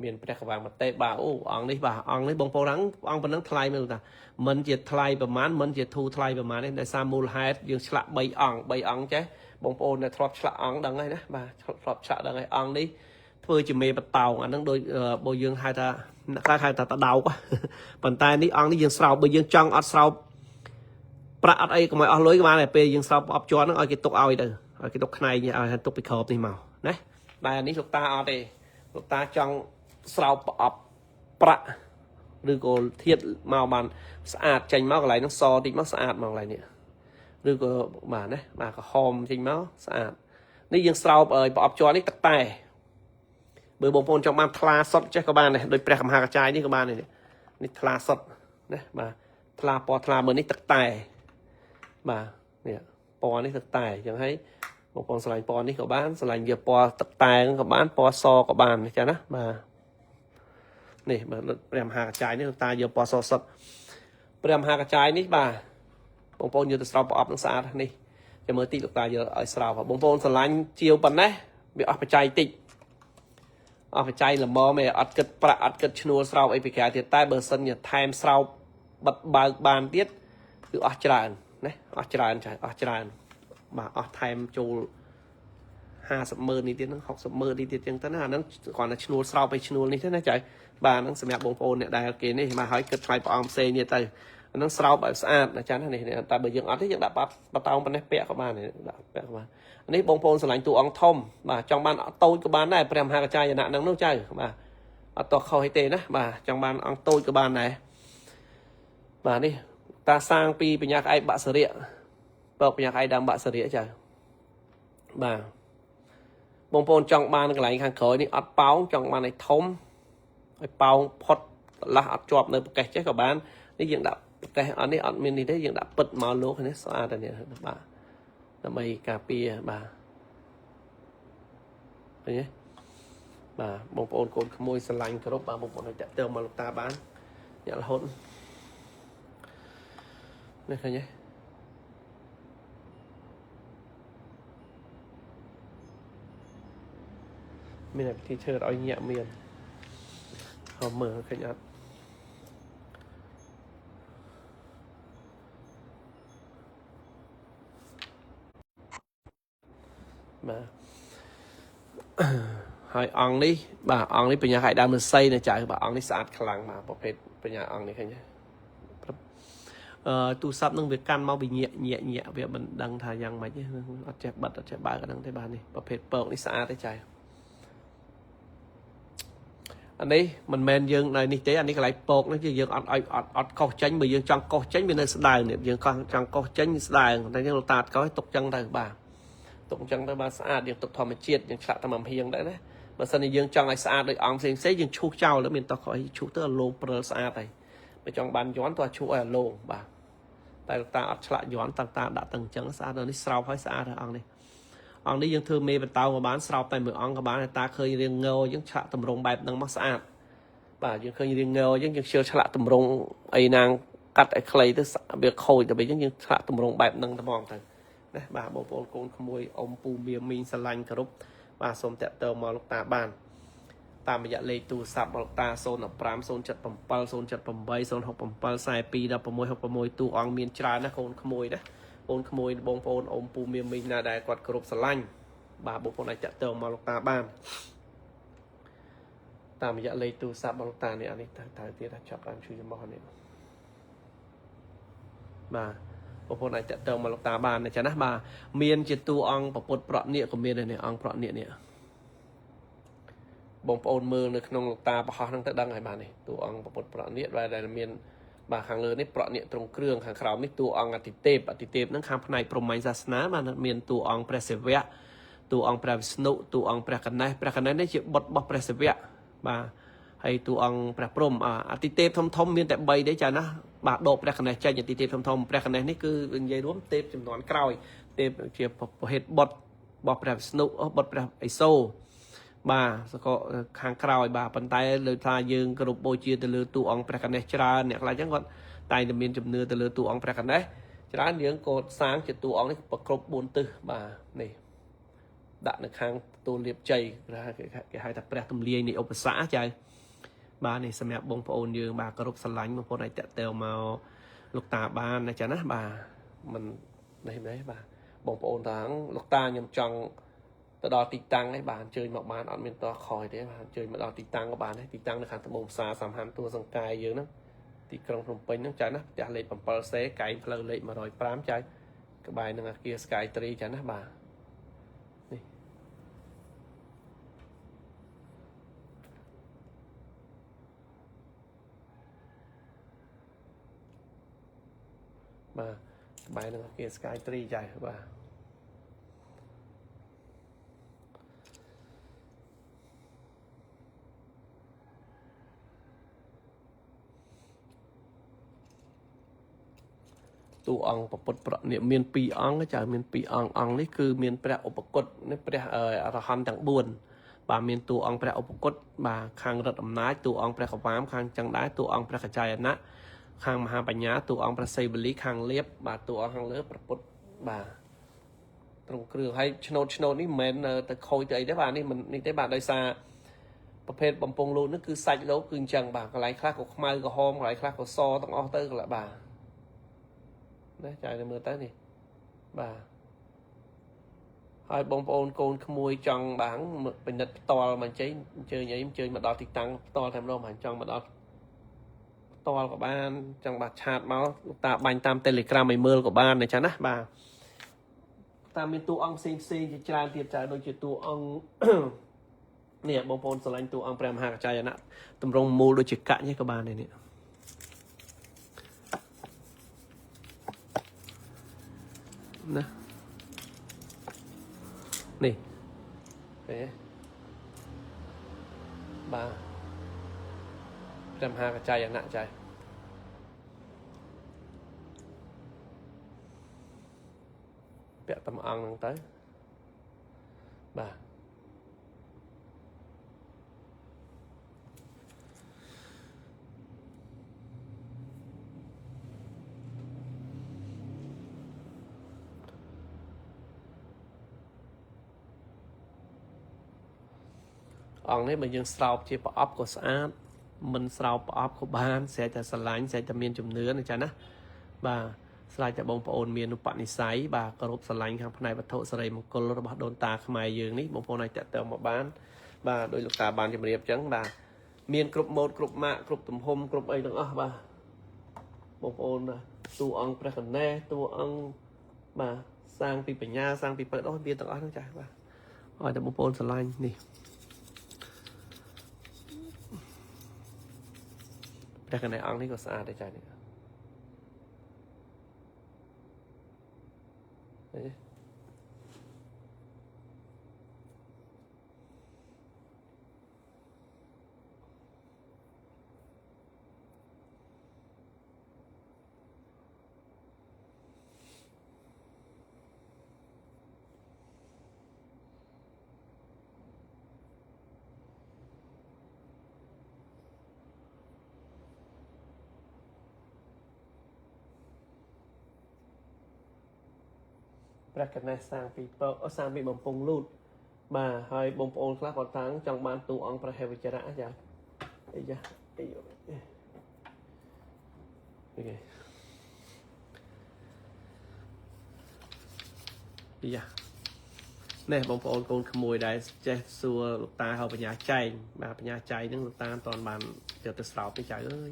A: មានព្រះកវាងមតិបាទអូអង្គនេះបាទអង្គនេះបងប្អូនអង្គប៉ុណ្ណឹងថ្លៃមើលតាមិនជាថ្លៃប្រមាណមិនជាធូរថ្លៃប្រមាណនេះដោយសារមូលហេតុយើងឆ្លាក់3អង្គ3អង្គចេះបងប្អូនដែលធ្លាប់ឆ្លាក់អង្គដឹងហើយណាបាទធ្លាប់ឆ្លាក់ដឹងហើយអង្គនេះធ្វើជាមេបតោងអាហ្នឹងដូចបើយើងហៅថាអ្នកខ្លះហៅថាតដោកប៉ុន្តែនេះអង្គនេះយើងស្រោបបើយើងចង់អត់ស្រោបប្រាក់អត់អីកុំឲ្យអស់លុយក៏បានតែពេលយើងស្រោបអប់ជាន់ហ្នឹងឲ្យគេទុកឲ្យទៅឲ្យគេទុកខ្នែងឲ្យទុកពីក្របនេះមកណាតែអានេះលោកតាអត់ទេលោកតាចង់ស្រោបប្រអប់ប្រាក់ឬក៏ធាតមកបានស្អាតចេញមកកន្លែងហ្នឹងសតិចមកស្អាតមកកន្លែងនេះឬក៏បាទណាបាទក្រហមចេញមកស្អាតនេះយើងស្រោបឲ្យប្រអប់ជាន់នេះទឹកតែបើបងប្អូនចង់បានថ្លាសុតចេះក៏បានដែរដូចព្រះមហាកចាយនេះក៏បានដែរនេះថ្លាសុតណាបាទថ្លាពណ៌ថ្លាមើលនេះទឹកតែបាទនេះពណ៌នេះទឹកតែអញ្ចឹងហើយបងប្អូនស្រឡាញ់ពណ៌នេះក៏បានស្រឡាញ់វាពណ៌ទឹកតែក៏បានពណ៌សក៏បានចាណាបាទនេះបាទព្រះមហាកចាយនេះតាយកពណ៌សសុតព្រះមហាកចាយនេះបាទបងប្អូនយកទៅស្រោបប្រអប់នឹងស្អាតនេះចាំមើលតិចលោកតាយកឲ្យស្រោបបងប្អូនស្រឡាញ់ជាវប៉ុណ្ណេះវាអស់បច្ច័យតិចអស់បច្ច័យល្មមឯងអត់គិតប្រាក់អត់គិតឈ្នួលស្រោបអីពីក្រៅទៀតតែបើសិនជាថែមស្រោបបិទបើកបានទៀតគឺអស់ច្រើនណាអស់ច្រើនចាអស់ច្រើនបាទអស់ថែមចូល50ម៉ឺននេះទៀតហ្នឹង60ម៉ឺននេះទៀតចឹងទៅណាអាហ្នឹងគ្រាន់តែឈ្នួលស្រោបឲ្យឈ្នួលនេះទេណាចៅបាទហ្នឹងសម្រាប់បងប្អូនអ្នកដែលគេនេះមកហើយគិតថ្លៃព្រះអង្គផ្សេងទៀតទៅអាហ្នឹងស្រោបឲ្យស្អាតណាចាណានេះតែបើយើងអត់ទេយើងដាក់បតោងប៉ុណ្ណេះពាក់ក៏បានដាក់ពាក់ក៏បាននេះបងប្អូនស្រឡាញ់តួអង្គធំបាទចង់បានតូចក៏បានដែរព្រះមហាកចាយណៈហ្នឹងនោះចៅបាទអត់តខុសអីទេណាបាទចង់បានអង្គតូចក៏បានដែរបាទនេះតាសាងពីបញ្ញាក្អែកបាក់សរិយបើបញ្ញាក្អែកដើមបាក់សរិយចៅបាទបងប្អូនចង់បានកន្លែងខាងក្រោយនេះអត់ប៉ោងចង់បានឲ្យធំឲ្យប៉ោងផុតកន្លះអត់ជាប់នៅប្រកេះចេះក៏បាននេះយើងដាក់ប្រកេះអត់នេះអត់មាននេះទេយើងដាក់ពិតមកលោកនេះស្អាតតែនេះបាទដើម្បីការពារបាទឃើញទេបាទបងប្អូនកូនក្មួយស្រឡាញ់គ្រប់បាទបងប្អូនឲ្យតាក់ទងមកលោកតាបានញាក់រហូតនេះឃើញទេមានពិធីធ្វើឲ្យញាក់មានហមមើលឃើញអត់បាទហើយអង្គនេះបាទអង្គនេះបញ្ញាខៃដើមឫស្សីនៅចៅបាទអង្គនេះស្អាតខ្លាំងបាទប្រភេទបញ្ញាអង្គនេះឃើញទេអឺទូរស័ព្ទនឹងវាកាន់មកវាញាក់ញាក់ញាក់វាមិនដឹងថាយ៉ាងម៉េចទេអត់ចេះបិទអត់ចេះបើកអាហ្នឹងទេបាទនេះប្រភេទពកនេះស្អាតទេចៅ អានេះមិនមែនយើងនៅនេះទេអានេះកន្លែងពកនេះគឺយើងអត់ឲ្យអត់អត់កោសចេញបើយើងចង់កោសចេញវានៅស្ដើងនេះយើងកោសចង់កោសចេញស្ដើងតែយើងលោកតាអត់កោសទុកចឹងទៅបាទទុកចឹងទៅបាទស្អាតយើងទុកធម្មជាតិយើងឆ្លាក់តាមអំហៀងដែរណាបើសិនជាយើងចង់ឲ្យស្អាតដូចអង្គផ្សេងផ្សេងយើងឈូសចោលទៅមានតោះក៏ឲ្យឈូសទៅអាលោងព្រិលស្អាតហើយបើចង់បានយន់តោះឈូសឲ្យអាលោងបាទតែលោកតាអត់ឆ្លាក់យន់តាតាដាក់ទាំងអញ្ចឹងស្អាតដល់នេះស្រោបហើយស្អាតហើយអង្គនេះអង្គនេះយើងធ្វើមេបតោក៏បានស្រោបតែមួយអង្គក៏បានតែតាឃើញរៀងងអញ្ចឹងឆ្លាក់តម្រងបែបហ្នឹងមកស្អាតបាទយើងឃើញរៀងងអញ្ចឹងយើងជឿឆ្លាក់តម្រងអីណាងកាត់ឲ្យខ្លីទៅវាខូចទៅវិញអញ្ចឹងយើងឆ្លាក់តម្រងបែបហ្នឹងតែហ្មងទៅណាបាទបងប្អូនកូនក្មួយអ៊ំពូមៀមីងស្រឡាញ់គោរពបាទសូមតាក់ទងមកលោកតាបានតាមរយៈលេខទូរស័ព្ទរបស់លោកតា015 077 078 067 42 16 66ទូអង្គមានច្រើនណាស់កូនក្មួយណាកូនក្មួយបងប្អូនអ៊ំពូមៀមីងណាដែលគាត់គោរពស្រឡាញ់បាទបងប្អូនអាចតាក់ទងមកលោកតាបានតាមរយៈលេខទូរស័ព្ទរបស់លោកតានេះអានេះទៅទៅទៀតចាប់តាមជួយចំោះនេះបាទបងប្អូនអាចតាក់ទងមកលោកតាបានណាចាណាបាទមានជាតួអង្គពពុទ្ធប្រក់នាគក៏មានដែរនេះអង្គប្រក់នាគនេះបងប្អូនមើលនៅក្នុងលោកតាប្រហោះហ្នឹងទៅដឹងហើយបាទនេះតួអង្គពពុទ្ធប្រក់នាគដែលមានបាទខាងលើនេះប្រក់នាគត្រង់គ្រឿងខាងក្រោមនេះតួអង្គអតិទេពអតិទេពហ្នឹងខាងផ្នែកព្រហ្មញ្ញសាសនាបាទមានតួអង្គព្រះសិវៈតួអង្គព្រះវិស្ណុតួអង្គព្រះកណេសព្រះកណេសនេះជាបុត្ររបស់ព្រះសិវៈបាទហើយតួអង្គព្រះព្រហ្មអតិទេពធំធំមានតែ3ទេចាណាបាទដកព្រះកណេសចេញអតិទេពធំធំព្រះកណេសនេះគឺនិយាយរួមទេពចំនួនក្រោយទេពជាប្រភេទបុត្ររបស់ព្រះវិស្ណុបុត្រព្រះឥសូរបាទសកខាងក្រោយបាទប៉ុន្តែលើថាយើងគោរពបូជាទៅលើតួអង្គព្រះកណេសច្រើនអ្នកខ្លះអញ្ចឹងគាត់តែងតែមានជំនឿទៅលើតួអង្គព្រះកណេសច្រើនយើងក៏សាងជាតួអង្គនេះប្រគ្រប់4ទិសបាទនេះដាក់នៅខាងទូលៀបជ័យគេហៅថាព្រះទំលាយនៃឧបសគ្គចៅបាទនេះសម្រាប់បងប្អូនយើងបាទគោរពស្រឡាញ់បងប្អូនអាចតាក់ទងមកលោកតាបានណាចាណាបាទមិននេះមែនបាទបងប្អូនតាំងលោកតាខ្ញុំចង់ទៅដល់ទីតាំងឯងបាទអញ្ជើញមកបានអត់មានតោះខយទេបាទអញ្ជើញមកដល់ទីតាំងក៏បានដែរទីតាំងនៅខាងត្បូងផ្សារសំហាន់ទួលសង្កែយើងហ្នឹងទីក្រុងភ្នំពេញហ្នឹងចាណាផ្ទះលេខ 7C កែងផ្លូវលេខ105ចៅក្បែរនឹងអគារ Sky Tree ចាណាបាទនេះបាទក្បែរនឹងអគារ Sky Tree ចៅបាទតួអង្គពពុទ្ធប្រនេះមាន2អង្គចៅមាន2អង្គអង្គនេះគឺមានព្រះឧបគតនេះព្រះអរហន្តទាំង4បាទមានតួអង្គព្រះឧបគតបាទខាងរដ្ឋអំណាចតួអង្គព្រះកវាមខាងចឹងដែរតួអង្គព្រះកច្ចាយណៈខាងមហាបញ្ញាតួអង្គព្រះសីវលីខាងលៀបបាទតួអង្គខាងលើព្រះពុទ្ធបាទត្រង់គ្រឿងហើយឆ្នោតឆ្នោតនេះមិនមែនទៅខូចទៅអីទេបាទនេះមិននេះទេបាទដោយសារប្រភេទបំពង់លោកនេះគឺសាច់លោកគឺអញ្ចឹងបាទកន្លែងខ្លះក៏ខ្មៅក្រហមកន្លែងខ្លះក៏សទាំងអស់ទៅកន្លែងបាទណាចាយទៅមើលទៅនេះបាទហើយបងប្អូនកូនក្មួយចង់បាំងពិនិត្យផ្ទាល់មកអញ្ជើញអញ្ជើញអីអញ្ជើញមកដល់ទីតាំងផ្ទាល់តែម្ដងបាទចង់មកដល់ផ្ទាល់ក៏បានចង់បាទឆាតមកលោកតាបាញ់តាម Telegram ឲ្យមើលក៏បានណាចាណាបាទតាមមានតួអង្គផ្សេងផ្សេងជាច្រើនទៀតចាដូចជាតួអង្គនេះបងប្អូនស្រឡាញ់តួអង្គព្រះមហាកច្ចាយណៈតម្រង់មូលដូចជាកាក់នេះក៏បានដែរនេះណានេះទេបាទព្រះមហាកច្ចាយណៈចាពាក់តំអង្គហ្នឹងទៅបាទអង្គនេះបើយើងស្រោបជាប្រអប់ក៏ស្អាតមិនស្រោបប្រអប់ក៏បានស្រេចតែស្រឡាញ់ស្រេចតែមានជំនឿណាចាណាបាទស្រេចតែបងប្អូនមានឧបនិស្ស័យបាទគោរពស្រឡាញ់ខាងផ្នែកវត្ថុសិរីមង្គលរបស់ដូនតាខ្មែរយើងនេះបងប្អូនអាចតាក់ទងមកបានបាទដោយលោកតាបានជម្រាបអញ្ចឹងបាទមានគ្រប់ម៉ូដគ្រប់ម៉ាកគ្រប់ទំហំគ្រប់អីទាំងអស់បាទបងប្អូនតួអង្គព្រះកណេសតួអង្គបាទសាងពីបញ្ញាសាងពីពៅដោះមានទាំងអស់ហ្នឹងចាបាទឲ្យតែបងប្អូនស្រឡាញ់នេះ ព្រះកណេសអង្គនេះក៏ស្អាតដែរចានេះឃើញទេព្រះកណេសសាងពីពកសាងពីបំពង់លូតបាទហើយបងប្អូនខ្លះគាត់តាំងចង់បានតួអង្គព្រះហេវចរៈចាអីចាអីអូខេយ៉ានេះបងប្អូនកូនក្មួយដែលចេះសួរលោកតាហៅបញ្ញាចែងបាទបញ្ញាចែងហ្នឹងលោកតាមិនតាន់បានយកទៅស្រោបទេចៅអើយ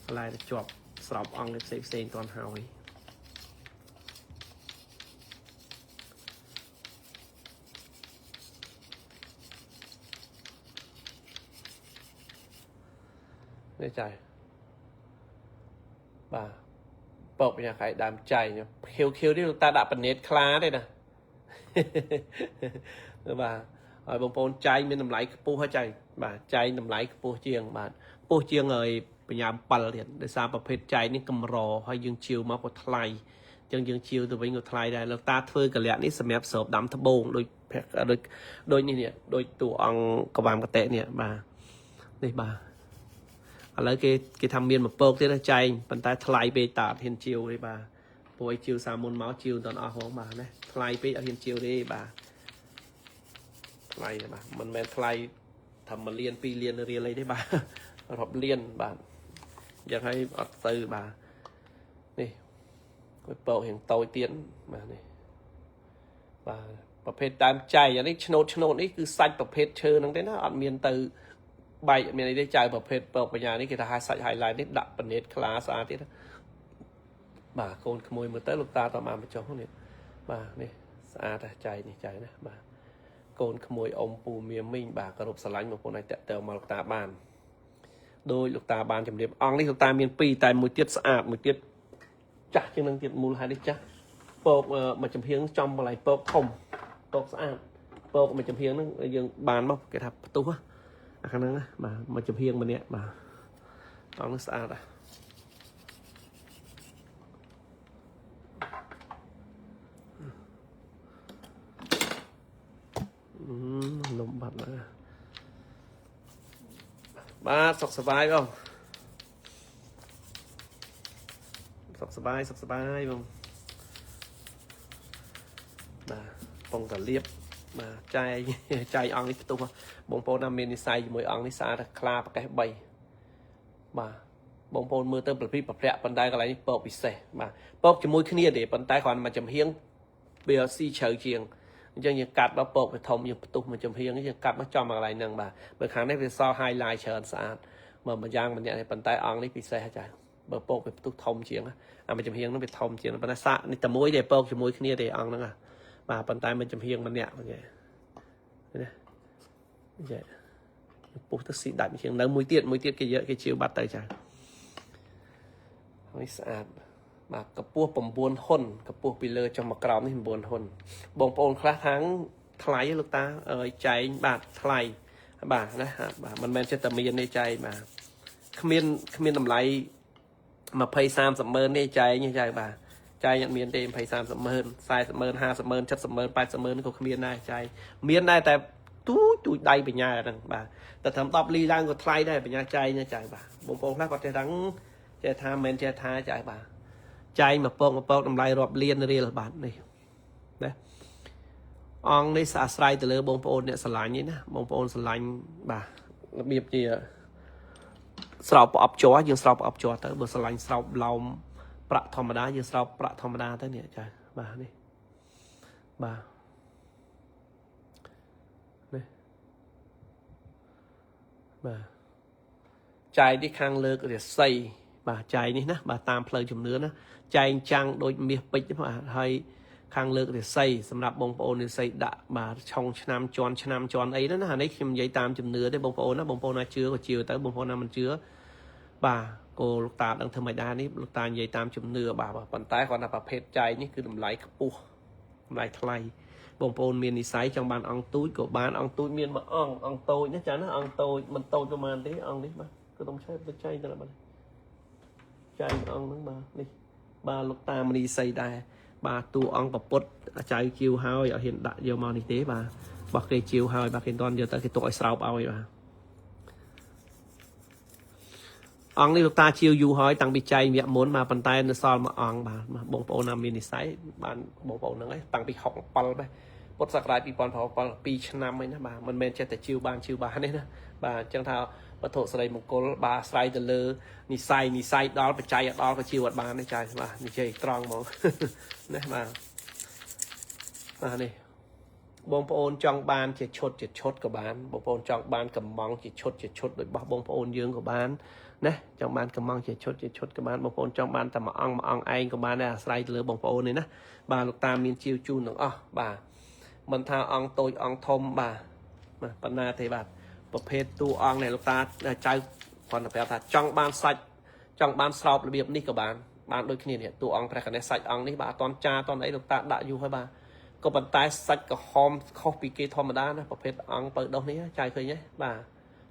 A: កន្លែងទៅជាប់ស្រោបអង្គផ្សេងផ្សេងតាន់ហើយនេះចៅបាទពកបញ្ញាខៃដើមចៃខៀវខៀវនេះលោកតាដាក់បណេតខ្លាទេណាបាទហើយបងប្អូនចៃមានតម្លៃខ្ពស់ហ៎ចៅបាទចៃតម្លៃខ្ពស់ជាងបាទខ្ពស់ជាងហើយបញ្ញា7ទៀតដោយសារប្រភេទចៃនេះកម្រហើយយើងជាវមកក៏ថ្លៃអញ្ចឹងយើងជាវទៅវិញក៏ថ្លៃដែរលោកតាធ្វើកលៈនេះសម្រាប់ស្រូបដាំត្បូងដូចដូចដូចនេះនេះដូចតួអង្គកវាមកតេនេះបាទនេះបាទឥឡូវគេគេថាមានមួយពកទៀតណាចែងប៉ុន្តែថ្លៃពេកតាអត់ហ៊ានជាវទេបាទព្រោះឲ្យជាវសាមុនមកជាវមិនអស់ហងបាទណាថ្លៃពេកអត់ហ៊ានជាវទេបាទថ្លៃទេបាទមិនមែនថ្លៃថា1លាន2លានរៀលអីទេបាទរាប់លានបាទយ៉ាងហើយអត់ទៅបាទនេះមួយពករៀងតូចទៀតបាទនេះបាទប្រភេទដើមចែកអានេះឆ្នោតឆ្នោតនេះគឺសាច់ប្រភេទឈើហ្នឹងទេណាអត់មានទៅបែកមានអីទេចៅប្រភេទពកបញ្ញានេះគេថាសាច់ highlight នេះដាក់បណេតខ្លាស្អាតទៀតបាទកូនក្មួយមើលទៅលោកតាតបានបញ្ចុះនេះបាទនេះស្អាតតែចៃនេះចៅណាបាទកូនក្មួយអ៊ំពូមៀមីងបាទគោរពស្រឡាញ់បងប្អូនឲ្យតាក់ទងមកលោកតាបានដោយលោកតាបានជំរាបអង្គនេះលោកតាមាន2តែមួយទៀតស្អាតមួយទៀតចាស់ជាងនឹងទៀតមូលហេតុនេះចាស់ពកមួយចំហៀងចំបន្លែពកធំពកស្អាតពកមួយចំហៀងហ្នឹងយើងបានមកគេថាផ្ទុះអាខាងហ្នឹងណាបាទមួយចំហៀងម្នាក់បាទអង្គនេះស្អាតណាលំបាត់ណាបាទសុខសប្បាយបងសុខសប្បាយសុខសប្បាយបងបាទពងតាលៀបបាទចែកចែកអង្គនេះផ្ទុះបងប្អូនណាមាននិស័យជាមួយអង្គនេះស្អាតខ្លាប្រកេះ3បាទបងប្អូនមើលទៅប្រភេទប្រភពប៉ុន្តែកន្លែងនេះពកពិសេសបាទពកជាមួយគ្នាទេប៉ុន្តែគ្រាន់តែចំហៀងវាស៊ីជ្រៅជាងអញ្ចឹងយើងកាត់មកពកវាធំយើងផ្ទុះមួយចំហៀងយើងកាត់មកចំកន្លែងហ្នឹងបាទបើខាងនេះវាសល់ highlight ច្រើនស្អាតមើលម្យ៉ាងម្នាក់នេះប៉ុន្តែអង្គនេះពិសេសចាបើពកវាផ្ទុះធំជាងអាមួយចំហៀងហ្នឹងវាធំជាងប៉ុន្តែសាក់នេះតែមួយទេពកជាមួយគ្នាទេអង្គហ្នឹងបាទប៉ុន្តែមួយចំហៀងម្នាក់គេណាចាពុះទៅស៊ីដាច់ជាងនៅមួយទៀតមួយទៀតគេយកគេជាវបាត់ទៅចាហើយស្អាតបាទកម្ពស់9ហ៊ុនកម្ពស់ពីលើចុះមកក្រោមនេះ9ហ៊ុនបងប្អូនខ្លះខាងថ្លៃលោកតាអើយចែងបាទថ្លៃបាទណាបាទមិនមែនចិត្តតែមានទេចែងបាទគ្មានតម្លៃ20 30ម៉ឺនទេចែងទេចៅបាទចែងអត់មានទេ20 30ម៉ឺន40ម៉ឺន50ម៉ឺន70ម៉ឺន80ម៉ឺនក៏គ្មានដែរចែងមានដែរតែទូចទូចដៃបញ្ញាហ្នឹងបាទតែត្រឹម10លីឡើងក៏ថ្លៃដែរបញ្ញាចែងណាចៅបាទបងប្អូនខ្លះគាត់ចេះថាចេះថាមិនមែនចេះថាចៅបាទចែងមកពកមកពកតម្លៃរាប់លានរៀលបាទនេះណាអង្គនេះអាស្រ័យទៅលើបងប្អូនអ្នកស្រឡាញ់នេះណាបងប្អូនស្រឡាញ់បាទរបៀបជាស្រោបប្រអប់ជ័រយើងស្រោបប្រអប់ជ័រទៅបើស្រឡាញ់ស្រោបឡោមប្រាក់ធម្មតាយើងស្រោបប្រាក់ធម្មតាទៅនេះចាបាទនេះបាទនេះបាទចែកនេះខាងលើករាសីបាទចែកនេះណាបាទតាមផ្លូវជំនឿណាចែងចាំងដូចមាសពេជ្របាទហើយខាងលើករាសីសម្រាប់បងប្អូនរាសីដាក់បាទឆុងឆ្នាំជន់ឆ្នាំជន់អីហ្នឹងណាអានេះខ្ញុំនិយាយតាមជំនឿទេបងប្អូនណាបងប្អូនណាជឿក៏ជឿទៅបងប្អូនណាមិនជឿបាទ គោលោកតាដឹងធ្វើម៉េចដែរនេះលោកតានិយាយតាមជំនឿបាទប៉ុន្តែគាត់ថាប្រភេទចែកនេះគឺតម្លៃខ្ពស់តម្លៃថ្លៃបងប្អូនមាននិស័យចង់បានអង្គទូចក៏បានអង្គទូចមានមួយអង្គអង្គតូចណាចាណាអង្គតូចមិនតូចប្រហែលទេអង្គនេះបាទគឺຕ້ອງឆែកទៅចែកទៅបាទចែកអង្គហ្នឹងបាទនេះបាទលោកតាមនីស័យដែរបាទតួអង្គពពុទ្ធចៅជាវហើយអត់ហ៊ានដាក់យកមកនេះទេបាទបោះគេជាវហើយបាទគេមិនទាន់យកទៅគេទុកឲ្យស្រោបឲ្យបាទអង្គនេះលោកតាជាវយូរហើយតាំងពីចែកវគ្គមុនបាទប៉ុន្តែនៅសល់មួយអង្គបាទបងប្អូនណាមាននិស័យបានបងប្អូនហ្នឹងឯងតាំងពី67បាទពុទ្ធសករាជ2007 2ឆ្នាំឯណាបាទមិនមែនចេះតែជាវបានជាវបានទេណាបាទអញ្ចឹងថាវត្ថុសិរីមង្គលបាទអាស្រ័យទៅលើនិស័យនិស័យដល់បច្ច័យអត់ដល់ក៏ជាវអត់បានទេចាបាទនិយាយត្រង់ហ្មងណាបាទបាទនេះបងប្អូនចង់បានជាឈុតជាឈុតក៏បានបងប្អូនចង់បានកំងជាឈុតជាឈុតដូចរបស់បងប្អូនយើងក៏បានណាចង់បានកំងជាឈុតជាឈុតក៏បានបងប្អូនចង់បានតែមួយអង្គមួយអង្គឯងក៏បានដែរអាស្រ័យទៅលើបងប្អូននេះណាបាទលោកតាមានជាវជូនទាំងអស់បាទមិនថាអង្គតូចអង្គធំបាទបាទប៉ុណ្ណាទេបាទប្រភេទតួអង្គនេះលោកតាចៅគាត់តែប្រាប់ថាចង់បានសាច់ចង់បានស្រោបរបៀបនេះក៏បានបានដូចគ្នានេះតួអង្គព្រះកណេសសាច់អង្គនេះបាទអត់តន់ចាតន់អីលោកតាដាក់យូរហើយបាទក៏ប៉ុន្តែសាច់ក្រហមខុសពីគេធម្មតាណាប្រភេទអង្គបើដុះនេះចៅឃើញទេបាទ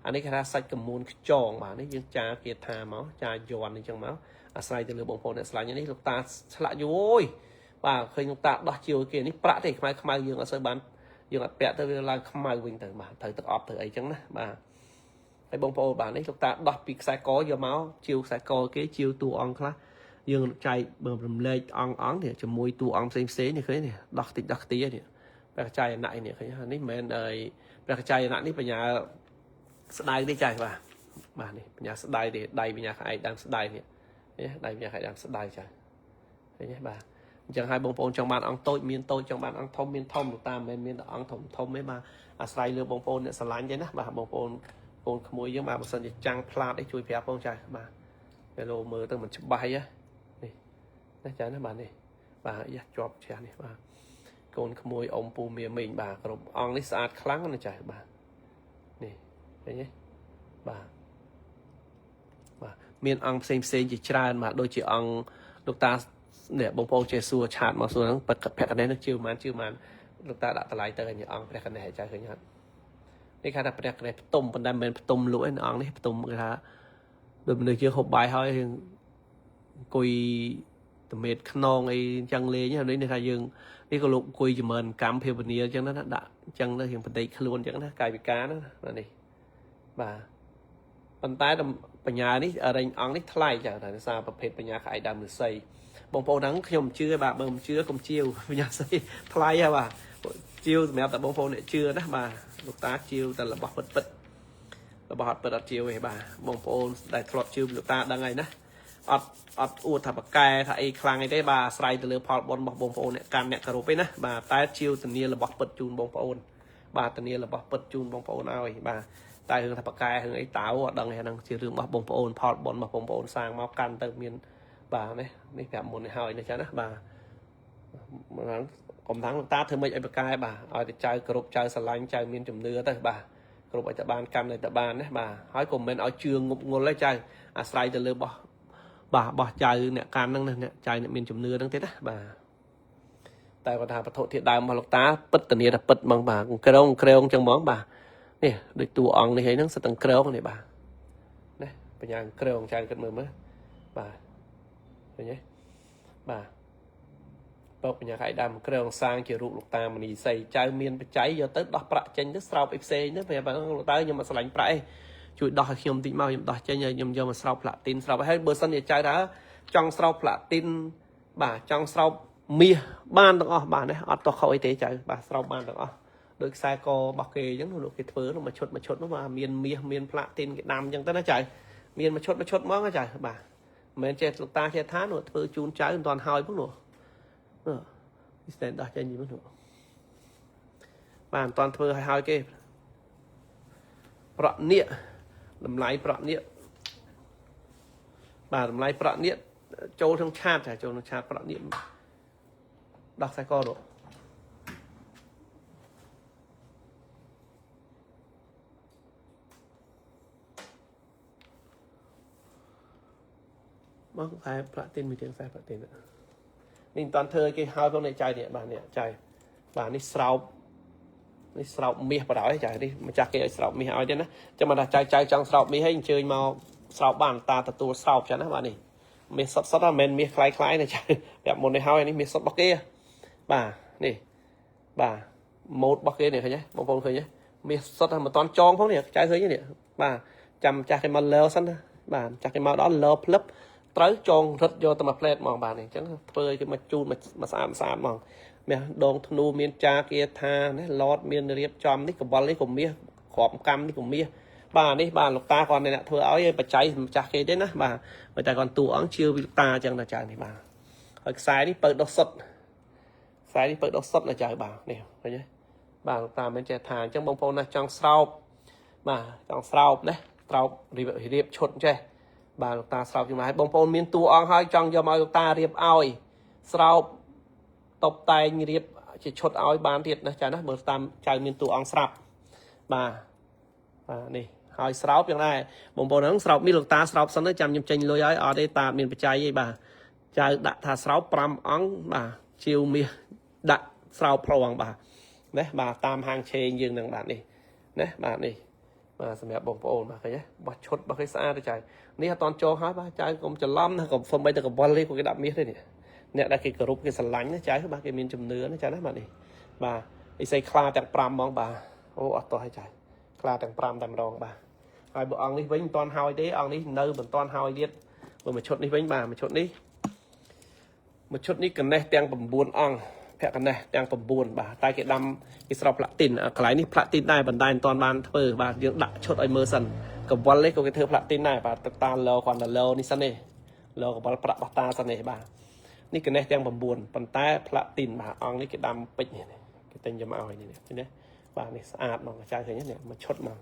A: អានេះគេថាសាច់កមួនខ្ចងបាទនេះយើងចាគេថាមកចាយន់អញ្ចឹងមកអាស្រ័យទៅលើបងប្អូនអ្នកស្លាញ់នេះលោកតាឆ្លាក់យូរអូយបាទឃើញលោកតាដោះជាវគេនេះប្រាក់ទេខ្មៅខ្មៅយើងអត់សូវបានយើងអត់ពាក់ទៅវាឡើងខ្មៅវិញទៅបាទត្រូវទឹកអប់ទៅអីចឹងណាបាទហើយបងប្អូនបាទនេះលោកតាដោះពីខ្សែកយកមកជាវខ្សែកគេជាវតួអង្គខ្លះយើងចែកបើរំលែកអង្គអង្គនេះជាមួយតួអង្គផ្សេងផ្សេងនេះឃើញនេះដោះតិចដោះខ្ទីនេះព្រះកចាយអណៈនេះឃើញនេះមិនមែនអីព្រះកចាយអណៈនេះបញ្ញាស្ដៅទេចាបាទបាទនេះបញ្ញាស្ដៅទេដៃបញ្ញាក្អែកដើមស្ដៅនេះនេះដៃបញ្ញាក្អែកដើមស្ដៅចាឃើញទេបាទអញ្ចឹងហើយបងប្អូនចង់បានអង្គតូចមានតូចចង់បានអង្គធំមានធំលោកតាមិនមែនមានតែអង្គធំធំទេបាទអាស្រ័យលើបងប្អូនអ្នកស្រឡាញ់ទេណាបាទបងប្អូនកូនក្មួយយើងបាទបើសិនជាចាំងផ្លាតអីជួយប្រាប់បងចាបាទពេលលោមើលទៅមិនច្បាស់ហីនេះណាចាណាបាទនេះបាទយ៉ាជាប់ជ្រះនេះបាទកូនក្មួយអ៊ំពូមៀមីងបាទគ្រប់អង្គនេះស្អាតខ្លាំងណាស់ចាបាទនេះឃើញទេបាទបាទមានអង្គផ្សេងផ្សេងជាច្រើនបាទដូចជាអង្គលោកតានេះបងប្អូនចេះសួរឆាតមកសួរហ្នឹងព្រះកណេសនេះជឿប៉ុន្មានជឿប៉ុន្មានលោកតាដាក់តម្លៃទៅឲ្យអង្គព្រះកណេសចាឃើញអត់នេះគេថាព្រះកណេសផ្ទុំប៉ុន្តែមិនមែនផ្ទុំលក់ឯអង្គនេះផ្ទុំគេថាដូចមនុស្សយើងហូបបាយហើយយើងអង្គុយតមេតខ្នងអីអញ្ចឹងលេងនេះថាយើងនេះក៏លោកអង្គុយចម្រើនកម្មភាវនាអញ្ចឹងណាដាក់អញ្ចឹងទៅរៀងបន្តិចខ្លួនអញ្ចឹងណាកាយវិការណានេះបាទប៉ុន្តែបញ្ញានេះរែងអង្គនេះថ្លៃចាដោយសារប្រភេទបញ្ញាក្អែកដើមឫស្សីបងប្អូនហ្នឹងខ្ញុំជឿបាទបើមិនជឿកុំជាវបញ្ញាសីថ្លៃហ៎បាទជាវសម្រាប់តែបងប្អូនអ្នកជឿណាបាទលោកតាជាវតែរបស់ពិតពិតរបស់អត់ពិតអត់ជាវទេបាទបងប្អូនដែលធ្លាប់ជឿលោកតាដឹងហើយណាអត់អត់អួតថាបកែថាអីខ្លាំងអីទេបាទអាស្រ័យទៅលើផលបុណ្យរបស់បងប្អូនអ្នកកាន់អ្នកគោរពឯណាបាទតែជាវធានារបស់ពិតជូនបងប្អូនបាទធានារបស់ពិតជូនបងប្អូនឲ្យបាទតែរឿងថាបកែរឿងអីតៅអត់ដឹងទេហ្នឹងជារឿងរបស់បងប្អូនផលបុណ្យរបស់បងប្អូនសាងមកកាន់ទៅមានបាទនេះនេះប្រាប់មុននេះហើយណាចាណាបាទកុំថាលោកតាធ្វើម៉េចឲ្យបកែបាទឲ្យតែចៅគោរពចៅស្រឡាញ់ចៅមានជំនឿទៅបាទគ្រប់ឲ្យតែបានកាន់ឲ្យតែបានណាបាទហើយក៏មិនមែនឲ្យជឿងប់ងល់ទេចៅអាស្រ័យទៅលើបោះបាទបោះចៅអ្នកកាន់ហ្នឹងណាអ្នកចៅអ្នកមានជំនឿហ្នឹងទេណាបាទតែគាត់ថាវត្ថុធាតុដើមរបស់លោកតាពិតធានាថាពិតហ្មងបាទក្រងក្រងចឹងហ្មងបាទនេះដូចតួអង្គនេះហ្នឹងសិតតែក្រងនេះបាទណាបញ្ញាក្រងចៅគិតមើលមើលបាទឃើញទេបាទបោកបញ្ញាខៃដើមក្រងសាងជារូបលោកតាមនីសីចៅមានបច្ច័យយកទៅដោះប្រាក់ចេញទៅស្រោបអីផ្សេងទៅប្រាប់លោកតាខ្ញុំអត់ស្រឡាញ់ប្រាក់ឯងជួយដោះឲ្យខ្ញុំតិចមកខ្ញុំដោះចេញហើយខ្ញុំយកមកស្រោបផ្លាទីនស្រោបហើយបើសិនជាចៅថាចង់ស្រោបផ្លាទីនបាទចង់ស្រោបមាសបានទាំងអស់បាទណាអត់តោះខុសអីទេចៅបាទស្រោបបានទាំងអស់ដោយខ្សែករបស់គេអញ្ចឹងលោកគេធ្វើនោះមួយឈុតមួយឈុតនោះបាទមានមាសមានផ្លាទីនគេដាំអញ្ចឹងទៅណាចៅមានមួយឈុតមួយឈុតហ្មងចៅបាទមិនមែនចេះលោកតាចេះថានោះធ្វើជូនចៅមិនតាន់ហើយផងនោះនេះស្តែដោះចេញយូរនោះបាទមិនតាន់ធ្វើឲ្យហើយគេប្រក់នៀកតម្លៃប្រក់នៀកបាទតម្លៃប្រក់នៀកចូលក្នុងឆាតចាចូលក្នុងឆាតប្រក់នៀកដោះខ្សែកនោះ មកខ្សែផ្លាទីនមួយទៀតខ្សែផ្លាទីននេះមិនតាន់ធ្វើឲ្យគេហើយផងនេះចៅនេះបាទនេះចៅបាទនេះស្រោបនេះស្រោបមាសបដ ாய் ចៅនេះម្ចាស់គេឲ្យស្រោបមាសឲ្យទេណាចាំមកថាចៅចៅចង់ស្រោបមាសឲ្យអញ្ជើញមកស្រោបបានតាទទួលស្រោបចឹងណាបាទនេះមាសសុតសុតមិនមែនមាសខ្លាយខ្លាយណាចៅប្រាប់មុននេះហើយនេះមាសសុតរបស់គេបាទនេះបាទម៉ូតរបស់គេនេះឃើញទេបងប្អូនឃើញទេមាសសុតមិនតាន់ចងផងនេះចៅឃើញទេនេះបាទចាំម្ចាស់គេមកលើសិនណាបាទម្ចាស់គេមកដល់លើផ្លឹបត្រូវចងរឹតយកទៅមួយផ្លែតហ្មងបាទនេះអញ្ចឹងធ្វើឲ្យគេមកជូនមកស្អាតស្អាតហ្មងមាសដងធ្នូមានចាគាថាណាឡតមានរៀបចំនេះកវលនេះក៏មាសក្របកម្មនេះក៏មាសបាទនេះបាទលោកតាគាត់អ្នកធ្វើឲ្យបច្ច័យម្ចាស់គេទេណាបាទបើតែគាត់តួអង្គជឿវិតាអញ្ចឹងតែចៅនេះបាទហើយខ្សែនេះបើដុសសុតខ្សែនេះបើដុសសុតណាចៅបាទនេះឃើញទេបាទលោកតាមិនចេះថាអញ្ចឹងបងប្អូនណាចង់ស្រោបបាទចង់ស្រោបណាស្រោបរៀបរៀបឈុតចេះបាទលោកតាស្រោបជាងឲ្យបងប្អូនមានតួអង្គហើយចង់យកមកលោកតារៀបឲ្យស្រោបតបតែងរៀបជាឈុតឲ្យបានទៀតណាចាណាបើតាមចៅមានតួអង្គស្រាប់បាទបាទនេះហើយស្រោបយ៉ាងដែរបងប្អូនហ្នឹងស្រោបមានលោកតាស្រោបសិនទៅចាំខ្ញុំចេញលុយឲ្យអត់ទេតាមានបច្ច័យទេបាទចៅដាក់ថាស្រោប5អង្គបាទជាវមាសដាក់ស្រោបប្រងបាទណាបាទតាមហាងឆេងយើងនឹងបាទនេះណាបាទនេះបាទសម្រាប់បងប្អូនបាទឃើញទេបោះឈុតបោះគេស្អាតទៅចៅនេះអត់តន់ចងហើយបាទចៅកុំច្រឡំណាកុំសំបីតែកវលនេះក៏គេដាក់មាសទេនេះអ្នកដែលគេគោរពគេស្រឡាញ់ណាចៅបាទគេមានជំនឿណាចៅណាបាទនេះបាទអិសីខ្លាទាំង5ហ្មងបាទអូអត់តោះឲ្យចៅខ្លាទាំង5តែម្ដងបាទហើយបើអង្គនេះវិញមិនតាន់ហើយទេអង្គនេះនៅមិនតាន់ហើយទៀតបើមួយឈុតនេះវិញបាទមួយឈុតនេះមួយឈុតនេះកណេះទាំង9អង្គភកណេះទាំង9បាទតែគេដាំគេស្រោបផ្លាទីនកន្លែងនេះផ្លាទីនដែរបណ្ដាញមិនតាន់បានធ្វើបាទយើងដាក់ឈុតឲ្យមើលសិនកវលនេះក៏គេធ្វើផ្លាទីនដែរបាទទឹកតាលោគ្រាន់តែលោនេះសិនទេលោកវលប្រាក់បោះតាសិនទេបាទនេះកណេះទាំង9ប៉ុន្តែផ្លាទីនបាទអង្គនេះគេដាំពេជ្រនេះគេទិញយកមកឲ្យនេះឃើញទេបាទនេះស្អាតហ្មងចៅឃើញទេនេះមួយឈុតហ្មង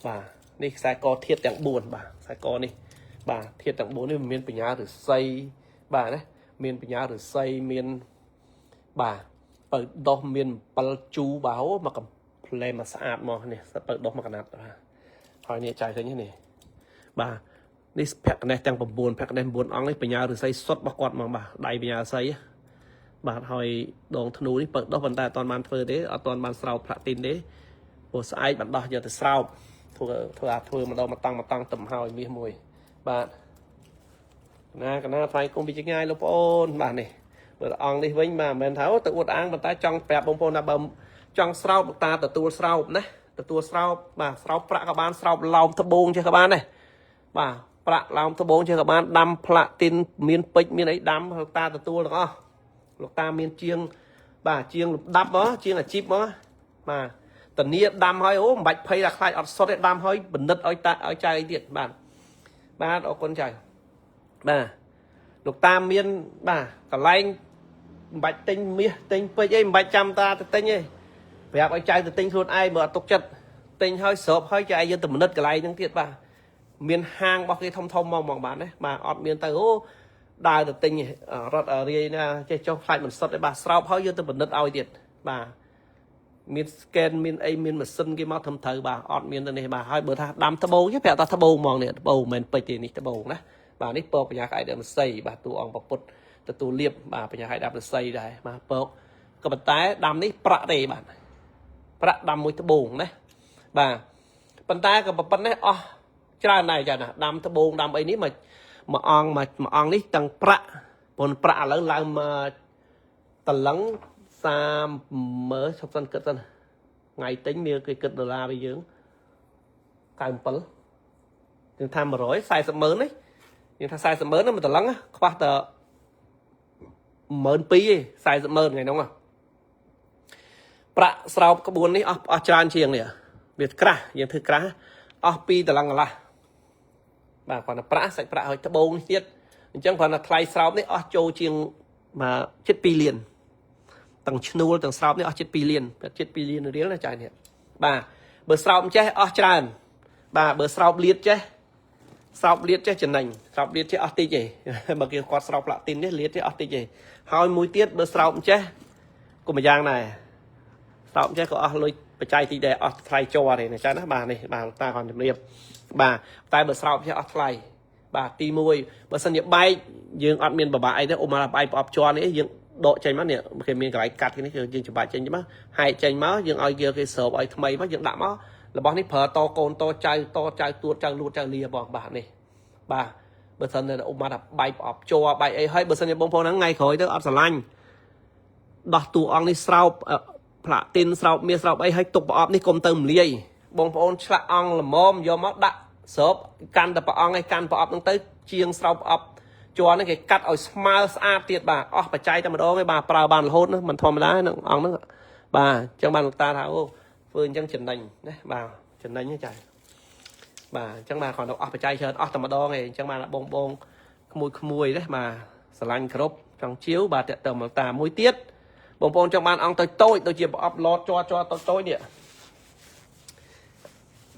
A: បាទនេះខ្សែកធាតទាំង4បាទខ្សែកនេះបាទធាតទាំង4នេះមានបញ្ញាឫស្សីបាទណាមានបញ្ញាឫស្សីមានបាទបើដោះមាន7ជូបាទអូមកកំផ្លែមកស្អាតមកនេះបើដោះមកកណាត់បាទហើយនេះចៅឃើញទេនេះបាទនេះភក្ណេះទាំង9ភក្ណេះ9អង្គនេះបញ្ញាឫស្សីសុទ្ធរបស់គាត់ហ្មងបាទដៃបញ្ញាឫស្សីបាទហើយដងធ្នូនេះបើដោះប៉ុន្តែអត់ទាន់បានធ្វើទេអត់ទាន់បានស្រោបផ្លាទីនទេព្រោះស្អែកបណ្ដោះយកទៅស្រោបធ្វើធ្វើអាធ្វើម្ដងមកតង់មកតង់ទំហើយមាសមួយបាទណាកណាថ្លៃគុំពីចងាយលោកប្អូនបាទនេះបើអង្គនេះវិញបាទមិនមែនថាទៅអួតអាងប៉ុន្តែចង់ប្រាប់បងប្អូនថាបើចង់ស្រោបលោកតាទទួលស្រោបណាទទួលស្រោបបាទស្រោបប្រាក់ក៏បានស្រោបឡោមត្បូងចេះក៏បានដែរបាទប្រាក់ឡោមត្បូងចេះក៏បានដាំផ្លាទីនមានពេជ្រមានអីដាំលោកតាទទួលទាំងអស់លោកតាមានជាងបាទជាងលំដាប់មកជាងអាជីពមកបាទតានីដាំហើយអូមិនបាច់ភ័យថាខ្លាចអត់សុទ្ធទេដាំហើយបណ្ឌិតឲ្យតាឲ្យចៅអីទៀតបាទបាទអរគុណចៅបាទលោកតាមានបាទកន្លែងមិនបាច់ទិញមាសទិញពេជ្រអីមិនបាច់ចាំតាទៅទិញទេប្រាប់ឲ្យចៅទៅទិញខ្លួនឯងបើអត់ទុកចិត្តទិញហើយស្របហើយចៅឯងយកទៅមនិតកន្លែងហ្នឹងទៀតបាទមានហាងរបស់គេធំធំមកហ្មងបាទណាបាទអត់មានទៅអូដើរទៅទិញរត់រាយណាចេះចុះខ្លាចមិនសុទ្ធទេបាទស្រោបហើយយកទៅបណ្ឌិតឲ្យទៀតបាទមាន scan មានអីមានម៉ាស៊ីនគេមកធ្វើត្រូវបាទអត់មានទៅនេះបាទហើយបើថាដាំត្បូងទេប្រាប់ថាត្បូងហ្មងនេះត្បូងមិនមែនពេជ្រទេនេះត្បូងណាបាទនេះពកបញ្ញាក្អែកដើមសីបាទតួអង្គពុទ្ធទទួលលៀបបាទបញ្ញាក្អែកដើមសីដែរបាទពកក៏ប៉ុន្តែដាំនេះប្រាក់ទេបាទប្រាក់ដាំមួយត្បូងណាបាទប៉ុន្តែក៏ប៉ុណ្ណេះអស់ច្រើនដែរចាណាដាំត្បូងដាំអីនេះមកមួយអង្គមួយអង្គនេះទាំងប្រាក់ព្រោះប្រាក់ឥឡូវឡើងមកតលឹង30មើលឈប់សិនគិតសិនថ្ងៃទិញមានគេគិតដុល្លារវិញយើង97យើងថា140ម៉ឺននេះយើងថា40ម៉ឺនហ្នឹងមួយតលឹងខ្វះតែ12000ទេ40ម៉ឺនថ្ងៃហ្នឹងប្រាក់ស្រោបក្បួននេះអស់អស់ច្រើនជាងនេះវាក្រាស់យើងធ្វើក្រាស់អស់2តលឹងកន្លះបាទគ្រាន់តែប្រាក់សាច់ប្រាក់ឲ្យត្បូងនេះទៀតអញ្ចឹងគ្រាន់តែថ្លៃស្រោបនេះអស់ចូលជាងមកជិត2លានទាំងឈ្នួលទាំងស្រោបនេះអស់ជិត2លានជិត2លានរៀលណាចានេះបាទបើស្រោបចេះអស់ច្រើនបាទបើស្រោបលៀតចេះស្រោបលៀតចេះចំណេញស្រោបលៀតចេះអស់តិចទេបើគេគាត់ស្រោបផ្លាទីននេះលៀតចេះអស់តិចទេហើយមួយទៀតបើស្រោបចេះក៏មួយយ៉ាងដែរស្រោបចេះក៏អស់លុយបច្ច័យតិចដែរអស់ថ្លៃជ័រទេណាចាណាបាទនេះបាទតាគាត់ជំរាបបាទតែបើស្រោបចេះអស់ថ្លៃ បាទទី1បើសិនជាបែកយើងអត់មានបបាក់អីទេអ៊ំមកបែកប្រអប់ជ័រនេះយើងដកចេញមកនេះគេមានកន្លែងកាត់គេនេះគឺយើងច្បាច់ចេញមកហែកចេញមកយើងឲ្យគេស្រូបឲ្យថ្មីមកយើងដាក់មករបស់នេះប្រើតកូនតចៅតចៅទួតចៅលួតចៅលាបងបាទនេះបាទបើសិនជាអ៊ំមកថាបែកប្រអប់ជ័របែកអីហើយបើសិនជាបងប្អូនហ្នឹងថ្ងៃក្រោយទៅអត់ស្រឡាញ់ដោះតួអង្គនេះស្រោបផ្លាទីនស្រោបមាសស្រោបអីឲ្យទុកប្រអប់នេះកុំទៅមលាយបងប្អូនឆ្លាក់អង្គល្មមយកមកដាក់ស្របកាន់តែប្រអង្គឲ្យកាន់ប្រអប់ហ្នឹងទៅជាងស្រោបប្រអប់ជ័រហ្នឹងគេកាត់ឲ្យស្មើស្អាតទៀតបាទអស់បច្ច័យតែម្ដងឯងបាទប្រើបានរហូតណាមិនធម្មតាហ្នឹងអង្គហ្នឹងបាទអញ្ចឹងបានលោកតាថាអូធ្វើអញ្ចឹងចំណេញណាបាទចំណេញហ្នឹងចាបាទអញ្ចឹងបាទគ្រាន់តែអស់បច្ច័យច្រើនអស់តែម្ដងឯងអញ្ចឹងបានបងបងក្មួយក្មួយណាបាទស្រឡាញ់គ្រប់ចង់ជាវបាទតាក់ទៅមកតាមួយទៀតបងប្អូនចង់បានអង្គតូចតូចដូចជាប្រអប់ឡតជ័រជ័រតូចតូចនេះ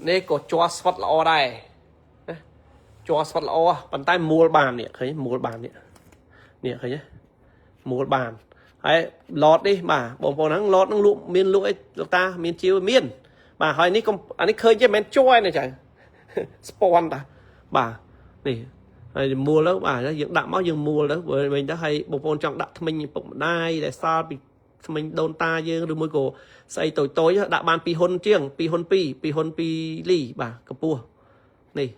A: នេះក៏ជ័រស្វិតល្អដែរណាជ័រស្វិតល្អប៉ុន្តែមូលបាននេះឃើញមូលបាននេះនេះឃើញទេមូលបានហើយឡតនេះបាទបងប្អូនហ្នឹងឡតហ្នឹងលក់មានលក់អីលោកតាមានជាវមានបាទហើយនេះកុំអានេះឃើញទេមិនមែនជ័រទេណាចៅស្ពាន់តាបាទនេះហើយមូលទៅបាទយើងដាក់មកយើងមូលទៅវិញទៅហើយបងប្អូនចង់ដាក់ថ្មិញពុកម្ដាយដែលសល់ពីថ្មិញដូនតាយើងឬមួយក៏ស្អីតូចតូចដាក់បាន2ហ៊ុនជាង2ហ៊ុន2 2ហ៊ុន2លីបាទកម្ពស់នេះ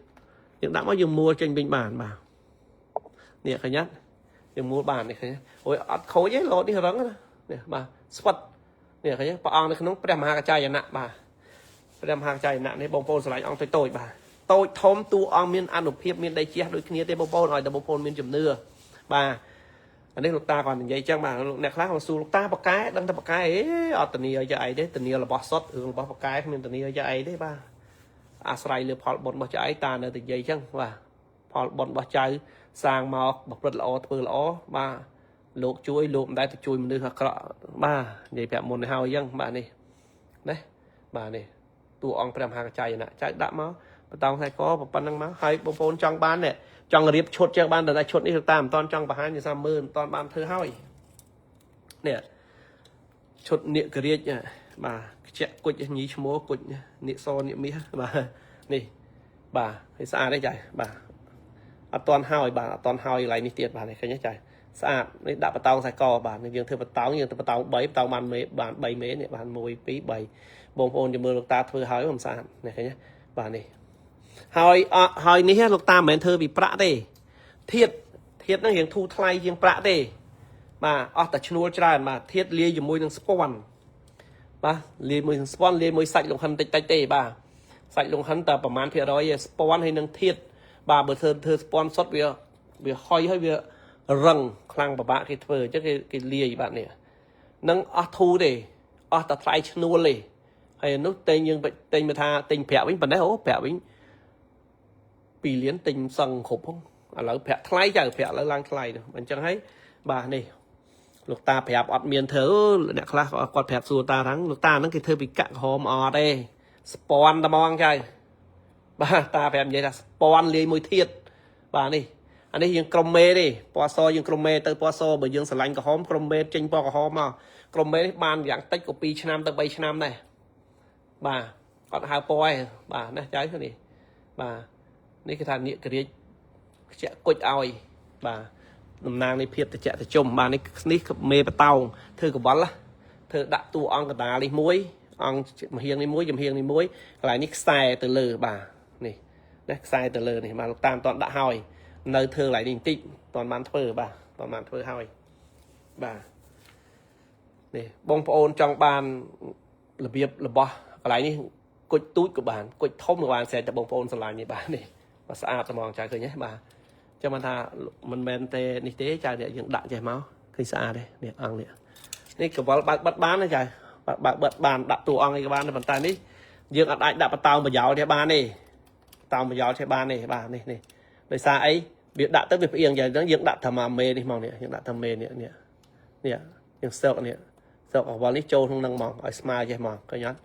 A: យើងដាក់មកយើងមូលចេញវិញបានបាទនេះឃើញទេយើងមូលបាននេះឃើញអូយអត់ខូចទេលោតនេះរឹងណានេះបាទស្វិតនេះឃើញព្រះអង្គនៅក្នុងព្រះមហាកច្ចាយណៈបាទព្រះមហាកច្ចាយណៈនេះបងប្អូនស្រឡាញ់អង្គតូចតូចបាទតូចធំតួអង្គមានអនុភាពមានដីជះដូចគ្នាទេបងប្អូនឲ្យតែបងប្អូនមានជំនឿបាទអានេះលោកតាគាត់និយាយចឹងបាទអ្នកខ្លះគាត់សួរលោកតាបកែដឹងតែបកែអេអត់ធានាឲ្យអីទេធានារបស់សុតរឿងរបស់បកែគ្មានធានាឲ្យអីទេបាទអាស្រ័យលើផលបុណ្យរបស់ចៅឯងតានៅតែនិយាយចឹងបាទផលបុណ្យរបស់ចៅសាងមកប្រព្រឹត្តល្អធ្វើល្អបាទលោកជួយលោកមិនដែលទៅជួយមនុស្សអាក្រក់បាទនិយាយប្រាប់មុននេះហើយចឹងបាទនេះណាបាទនេះតួអង្គព្រះមហាកច្ចាយណៈចៅដាក់មកបតោងខ្សែកប៉ុណ្្នឹងមកហើយបងប្អូនចង់បាននេះចង់រៀបឈុតចឹងបានតែឈុតនេះតាមមិនតាន់ចង់បង្ហាញថាមើលមិនតាន់បានធ្វើហើយនេះឈុតនាគរាជបាទខ្ជាក់គុជញីឈ្មោះគុជនាគសនាគមាសបាទនេះបាទហើយស្អាតទេចៅបាទអត់តាន់ហើយបាទអត់តាន់ហើយកន្លែងនេះទៀតបាទនេះឃើញទេចៅស្អាតនេះដាក់បតោងខ្សែកបាទនេះយើងធ្វើបតោងយើងធ្វើបតោង3បតោងបានមេបាន3មេនេះបាន1 2 3បងប្អូនជំរឿលោកតាធ្វើហើយមិនស្អាតនេះឃើញទេបាទនេះហើយហើយនេះលោកតាមិនមែនធ្វើពីប្រាក់ទេធាតធាតហ្នឹងរៀងធូរថ្លៃជាងប្រាក់ទេបាទអស់តែឈ្នួលច្រើនបាទធាតលាយជាមួយនឹងស្ពាន់បាទលាយមួយនឹងស្ពាន់លាយមួយសាច់លង្ហិនតិចតិចទេបាទសាច់លង្ហិនតែប្រហែលភាគរយឯស្ពាន់ហើយនឹងធាតបាទបើធ្វើធ្វើស្ពាន់សុតវាវាហុយហើយវារឹងខ្លាំងពិបាកគេធ្វើអញ្ចឹងគេគេលាយបាទនេះនឹងអស់ធូរទេអស់តែថ្លៃឈ្នួលទេហើយនោះតែងយើងទិញមកថាទិញប្រាក់វិញប៉ុណ្ណេះអូប្រាក់វិញ2លានទិញសឹងគ្រប់ហងឥឡូវប្រាក់ថ្លៃចៅប្រាក់ឥឡូវឡើងថ្លៃទៅអញ្ចឹងហើយបាទនេះលោកតាប្រាប់អត់មានធ្វើអ្នកខ្លះគាត់ប្រាប់សួរតាហ្នឹងលោកតាហ្នឹងគេធ្វើពីកាក់ក្រហមអត់ទេស្ពាន់តែហ្មងចៅបាទតាប្រាប់និយាយថាស្ពាន់លាយមួយធាតបាទនេះអានេះយើងក្រុមមេទេពណ៌សយើងក្រុមមេទៅពណ៌សបើយើងស្រឡាញ់ក្រហមក្រុមមេចេញពណ៌ក្រហមមកក្រុមមេនេះបានយ៉ាងតិចក៏2ឆ្នាំទៅ3ឆ្នាំដែរបាទអត់ហៅពណ៌ឯងបាទណាចៅនេះបាទនេះគេថានាគរាជខ្ជាក់គុជឲ្យបាទតំណាងនៃភាពតិចតិជុំបាទនេះនេះមេបតោងធ្វើកវលធ្វើដាក់តួអង្គកដាលនេះមួយអង្គមហៀងនេះមួយចំហៀងនេះមួយកន្លែងនេះខ្សែទៅលើបាទនេះណាខ្សែទៅលើនេះបាទលោកតាមតន់ដាក់ហើយនៅធ្វើកន្លែងនេះបន្តិចតន់បានធ្វើបាទតន់បានធ្វើហើយបាទនេះបងប្អូនចង់បានរបៀបរបស់កន្លែងនេះគុជទូចក៏បានគុជធំក៏បានស្រេចតែបងប្អូនស្រឡាញ់នេះបាទនេះបាទស្អាតហ្មងចៅឃើញទេបាទចាំបានថាមិនមែនទេនេះទេចៅនេះយើងដាក់ចេះមកឃើញស្អាតទេនេះអង្គនេះនេះកវលបើកបិទបានទេចៅបើកបិទបានដាក់តួអង្គអីក៏បានដែរប៉ុន្តែនេះយើងអត់អាចដាក់បតោងប្រយោលទេបានទេតោងប្រយោលទេបានទេបាទនេះនេះដោយសារអីវាដាក់ទៅវាផ្អៀងយ៉ាងហ្នឹងយើងដាក់ត្រឹមមេនេះមកនេះយើងដាក់ត្រឹមមេនេះនេះនេះយើងសើកនេះសើកកវលនេះចូលក្នុងនឹងមកឲ្យស្មើចេះមកឃើញអត់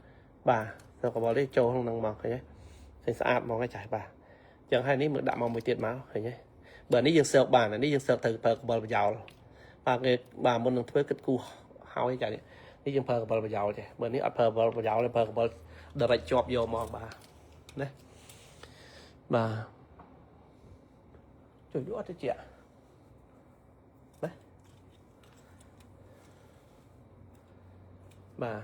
A: បាទសើកកវលនេះចូលក្នុងនឹងមកឃើញទេឃើញស្អាតហ្មងឯចាស់បាទចឹងហើយនេះមើលដាក់មកមួយទៀតមកឃើញទេបើនេះយើងសើកបាននេះយើងសើកត្រូវប្រើកវលប្រយោលបាទគេបាទមុននឹងធ្វើគិតគូហើយចានេះនេះយើងប្រើកវលប្រយោលចេះបើនេះអត់ប្រើកវលប្រយោលទេប្រើកវល direct ជាប់យកមកបាទណាបាទ ជួយអត់ទៅជាណាបាទ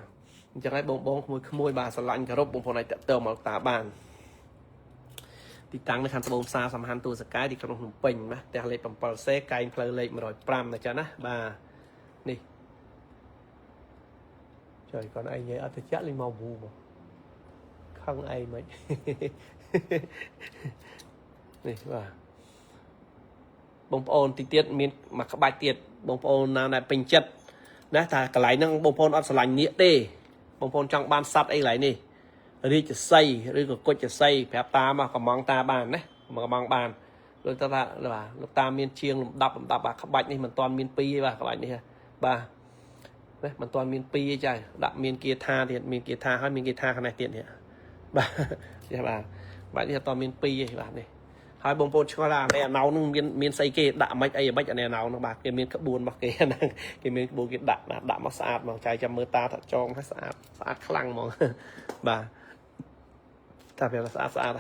A: អញ្ចឹងហើយបងបងក្មួយក្មួយបាទស្រឡាញ់គោរពបងប្អូនអាចតាក់ទងមកតាបានទីតាំងនៅខាងត្បូងផ្សារសំហាន់ទួលសកែទីក្រុងភ្នំពេញណាផ្ទះលេខ 7C កែងផ្លូវលេខ105ណាចាណាបាទនេះចុយគាត់ឯងនិយាយអត់ទៅចាក់លេងមកវូមកខឹងឯងមិន នេះបាទបងប្អូនទីទៀតមានមួយក្បាច់ទៀតបងប្អូនណាដែលពេញចិត្តណាថាកន្លែងហ្នឹងបងប្អូនអត់ស្រឡាញ់នាគទេបងប្អូនចង់បានសัตว์អីកន្លែងនេះរាជសីឬក៏គុជសីប្រាប់តាមកកំងតាបានណាកំងបានលោកតាថាបាទលោកតាមានជាងលំដាប់លំដាប់បាទក្បាច់នេះមិនទាន់មានពីរទេបាទក្បាច់នេះបាទណាមិនទាន់មានពីរទេចាដាក់មានគាថាទៀតមានគាថាហើយមានគាថាខាងនេះទៀតនេះបាទចេះបាទក្បាច់នេះអត់ទាន់មានពីរទេបាទនេះហើយបងប្អូនឆ្ងល់ថាអានេះអាណៅនឹងមានមានស្អីគេដាក់មិនអីមិនអានេះអាណៅនឹងបាទគេមានក្បួនរបស់គេហ្នឹងគេមានក្បួនគេដាក់បាទដាក់មកស្អាតមកចៃចាំមើលតាថាចងថាស្អាតស្អាតខ្លាំងហ្មងបាទតាវាស្អាតស្អាត